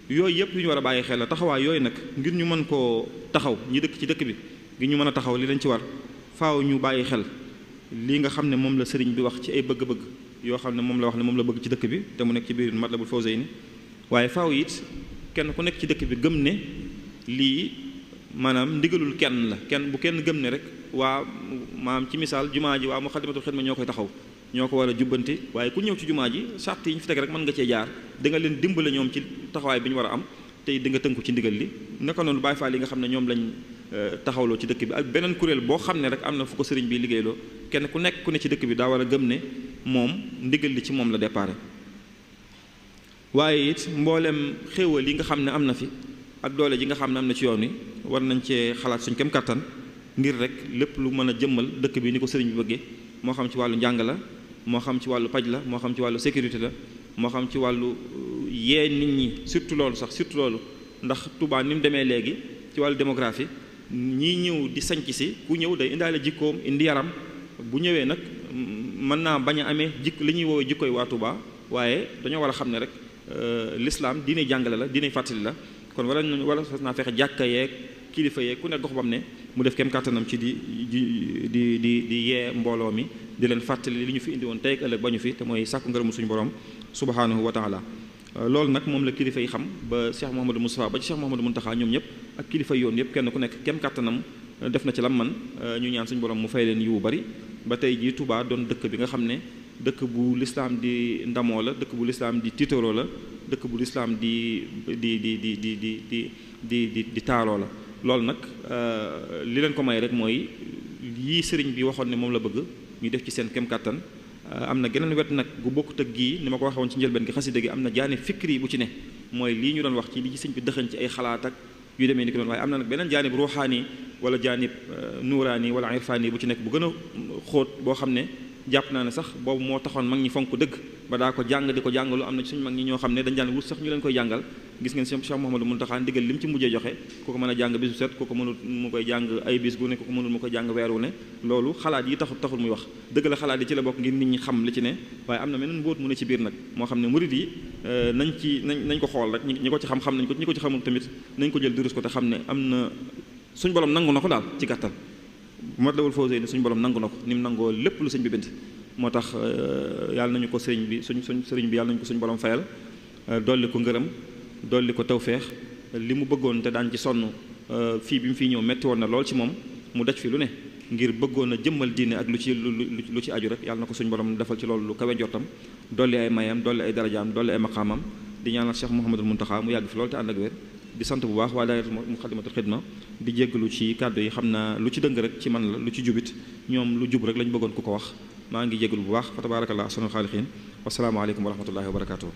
yooyu yëpp yu ñu war a bàyyi xel la taxawaay yooyu nag ngir ñu mën koo taxaw ñi dëkk ci dëkk bi ngir ñu mën a taxaw li leen ci war faaw ñu bàyyi xel lii nga xam ne moom la sëriñ bi wax ci ay bëgg-bëgg yoo xam ne moom la wax ne moom la bëgg ci dëkk bi te mu nekk ci biir Matlabul Fawzayni waaye faaw it kenn ku nekk ci dëkk bi gëm ne lii maanaam ndigalul kenn la bu kenn gëm ne rek waa maam ci misaal jumaa ji waa Muxaddamatul Xidma ñoo koy taxaw ñoo ko war a jubbanti waaye ku ñëw ci jumaa ji sart yi ñu fi teg rek mën nga cee jaar da nga leen dimbale ñoom ci taxawaay bi ñu war a am tey di nga tënku ci ndigal li naka noonu Baay Faal yi nga xam ne ñoom lañ taxawloo ci dëkk bi ak beneen kuréel boo xam ne rek am na fu ko sëriñ bi liggéeyloo kenn ku nekk ku ne ci dëkk bi daa war a gëm ne moom ndigal li ci moom la déparé. waaye it mboolem xéewal yi nga xam ne am na fi ak doole ji nga xam ne am na ci yoon wi war nañ cee xalaat suñ kem kattan ngir rek lépp lu mën a jëmmal dëkk bi ni ko sëriñ bi bëggee moo xam ci wàllu njàng la moo xam ci wàllu paj la moo xam ci wàllu sécurité la moo xam ci wàllu yee nit ñi surtout loolu ndax Touba ni mu demee léegi ci wàllu démographie ñii ñëw di sanc si ku ñëw day indaale jikkoom indi yaram bu ñëwee nag mën naa bañ a amee li ñuy woowee jikkoy waa Touba waaye dañoo war a xam ne rek l'islam diine jàngale la diine fàttali la kon wala fas naa fexe jàkka yeeg kilifa yeeg ku nekk gox bam ne mu def kem kàttanam ci di yee mbooloo mi di leen fàttali li ñu fi indi woon tey ak ëllëg ba ñu fi te mooy sàkku ngërëmu suñu borom subhanahu wa taala. loolu nag moom la kilifa yi xam ba Cheikh Mouhamadou Moustapha ba ci Cheikh Mouhamadou Mountakha ñoom ñëpp ak kilifa yoon yëpp kenn ku nekk kem kàttanam def na ci lam man ñu ñaan suñu borom mu fay leen yu bari ba tey jii Touba doon dëkk bi nga xam ne dëkk bu lislaam di ndamoo la dëkk bu lislaam di tiitaroo la dëkk bu lislaam di taaroo la. loolu nag li leen ko may rek mooy yii sëriñ bi waxoon ne moom la bëgg ñu def ci seen kem kàttan. am na geneen wet nag gu bokkut ak gii ni ma ko waxee woon ci njëlbeen gi xasida gi am na jaane fikri bu ci ne mooy lii ñu doon wax ci li ci sëñ bi dëxañ ci ay xalaat ak yu demee ni ko doon waaye am na nag beneen jaanib ruuxaani wala jaanib nuuraani wala irfaani bu ci nekk bu gën a xóot boo xam ne jàpp naa ne sax boobu moo taxoon mag ñi fonk dëgg ba daa ko jàng di ko jàngalu am na ci suñu mag ñi ñoo xam ne dañ daan wut sax ñu leen koy jàngal gis ngeen Cheikh Mouhamadou Mountakha ndigal li mu ci mujjee joxe ku ko mën a jàng bisu set ku ko mënul mu koy jàng ay bis gu ne ku ko mënul mu koy jàng weeru ne loolu xalaat yi taxul muy wax dëgg la xalaat yi ci la bokk ngir nit ñi xam li ci ne waaye am na meneen mbóot mu ne ci biir nag moo xam ne murid yi nañ ko xool rek ñi ko ci xam nañ ko ñi ko ci xamul tamit nañ ko jël durus ko te xam ne am na suñ borom nangu na ko daal ci gàttal Matlabul Fawzayni suñu borom nangu na ko ni mu nangoo lépp lu sëñ bi bind moo tax yàlla nañu ko sëriñ bi suñ sëriñ bi yàlla nañu ko suñu borom fayal dolli ko ngërëm dolli ko tawféex li mu bëggoon te daan ci sonn fii bi mu fiy ñëw metti woon na lool ci moom mu daj fi lu ne ngir bëggoon a jëmmal diine ak lu ci aju rek yàlla na ko suñu borom defal ci loolu lu kawe njortam dolli ay mayam dolli ay darajaam dolli ay maqaamam di ñaanal Cheikh Mouhamadul Mountakha mu yàgg fi loolu te ànd ak wér di sant bu baax waa daayira Muxaddamatul Xidma di jéggalu ci kàddu yi xam naa lu ci dëng rek ci man la lu ci jubit ñoom lu jub rek lañu bëggoon ku ko wax maa ngi jéggalu bu baax fa tabarakallah ahsanul xaaliqiin wasalaamu aleykum wa rahmatullahi wa barakatuh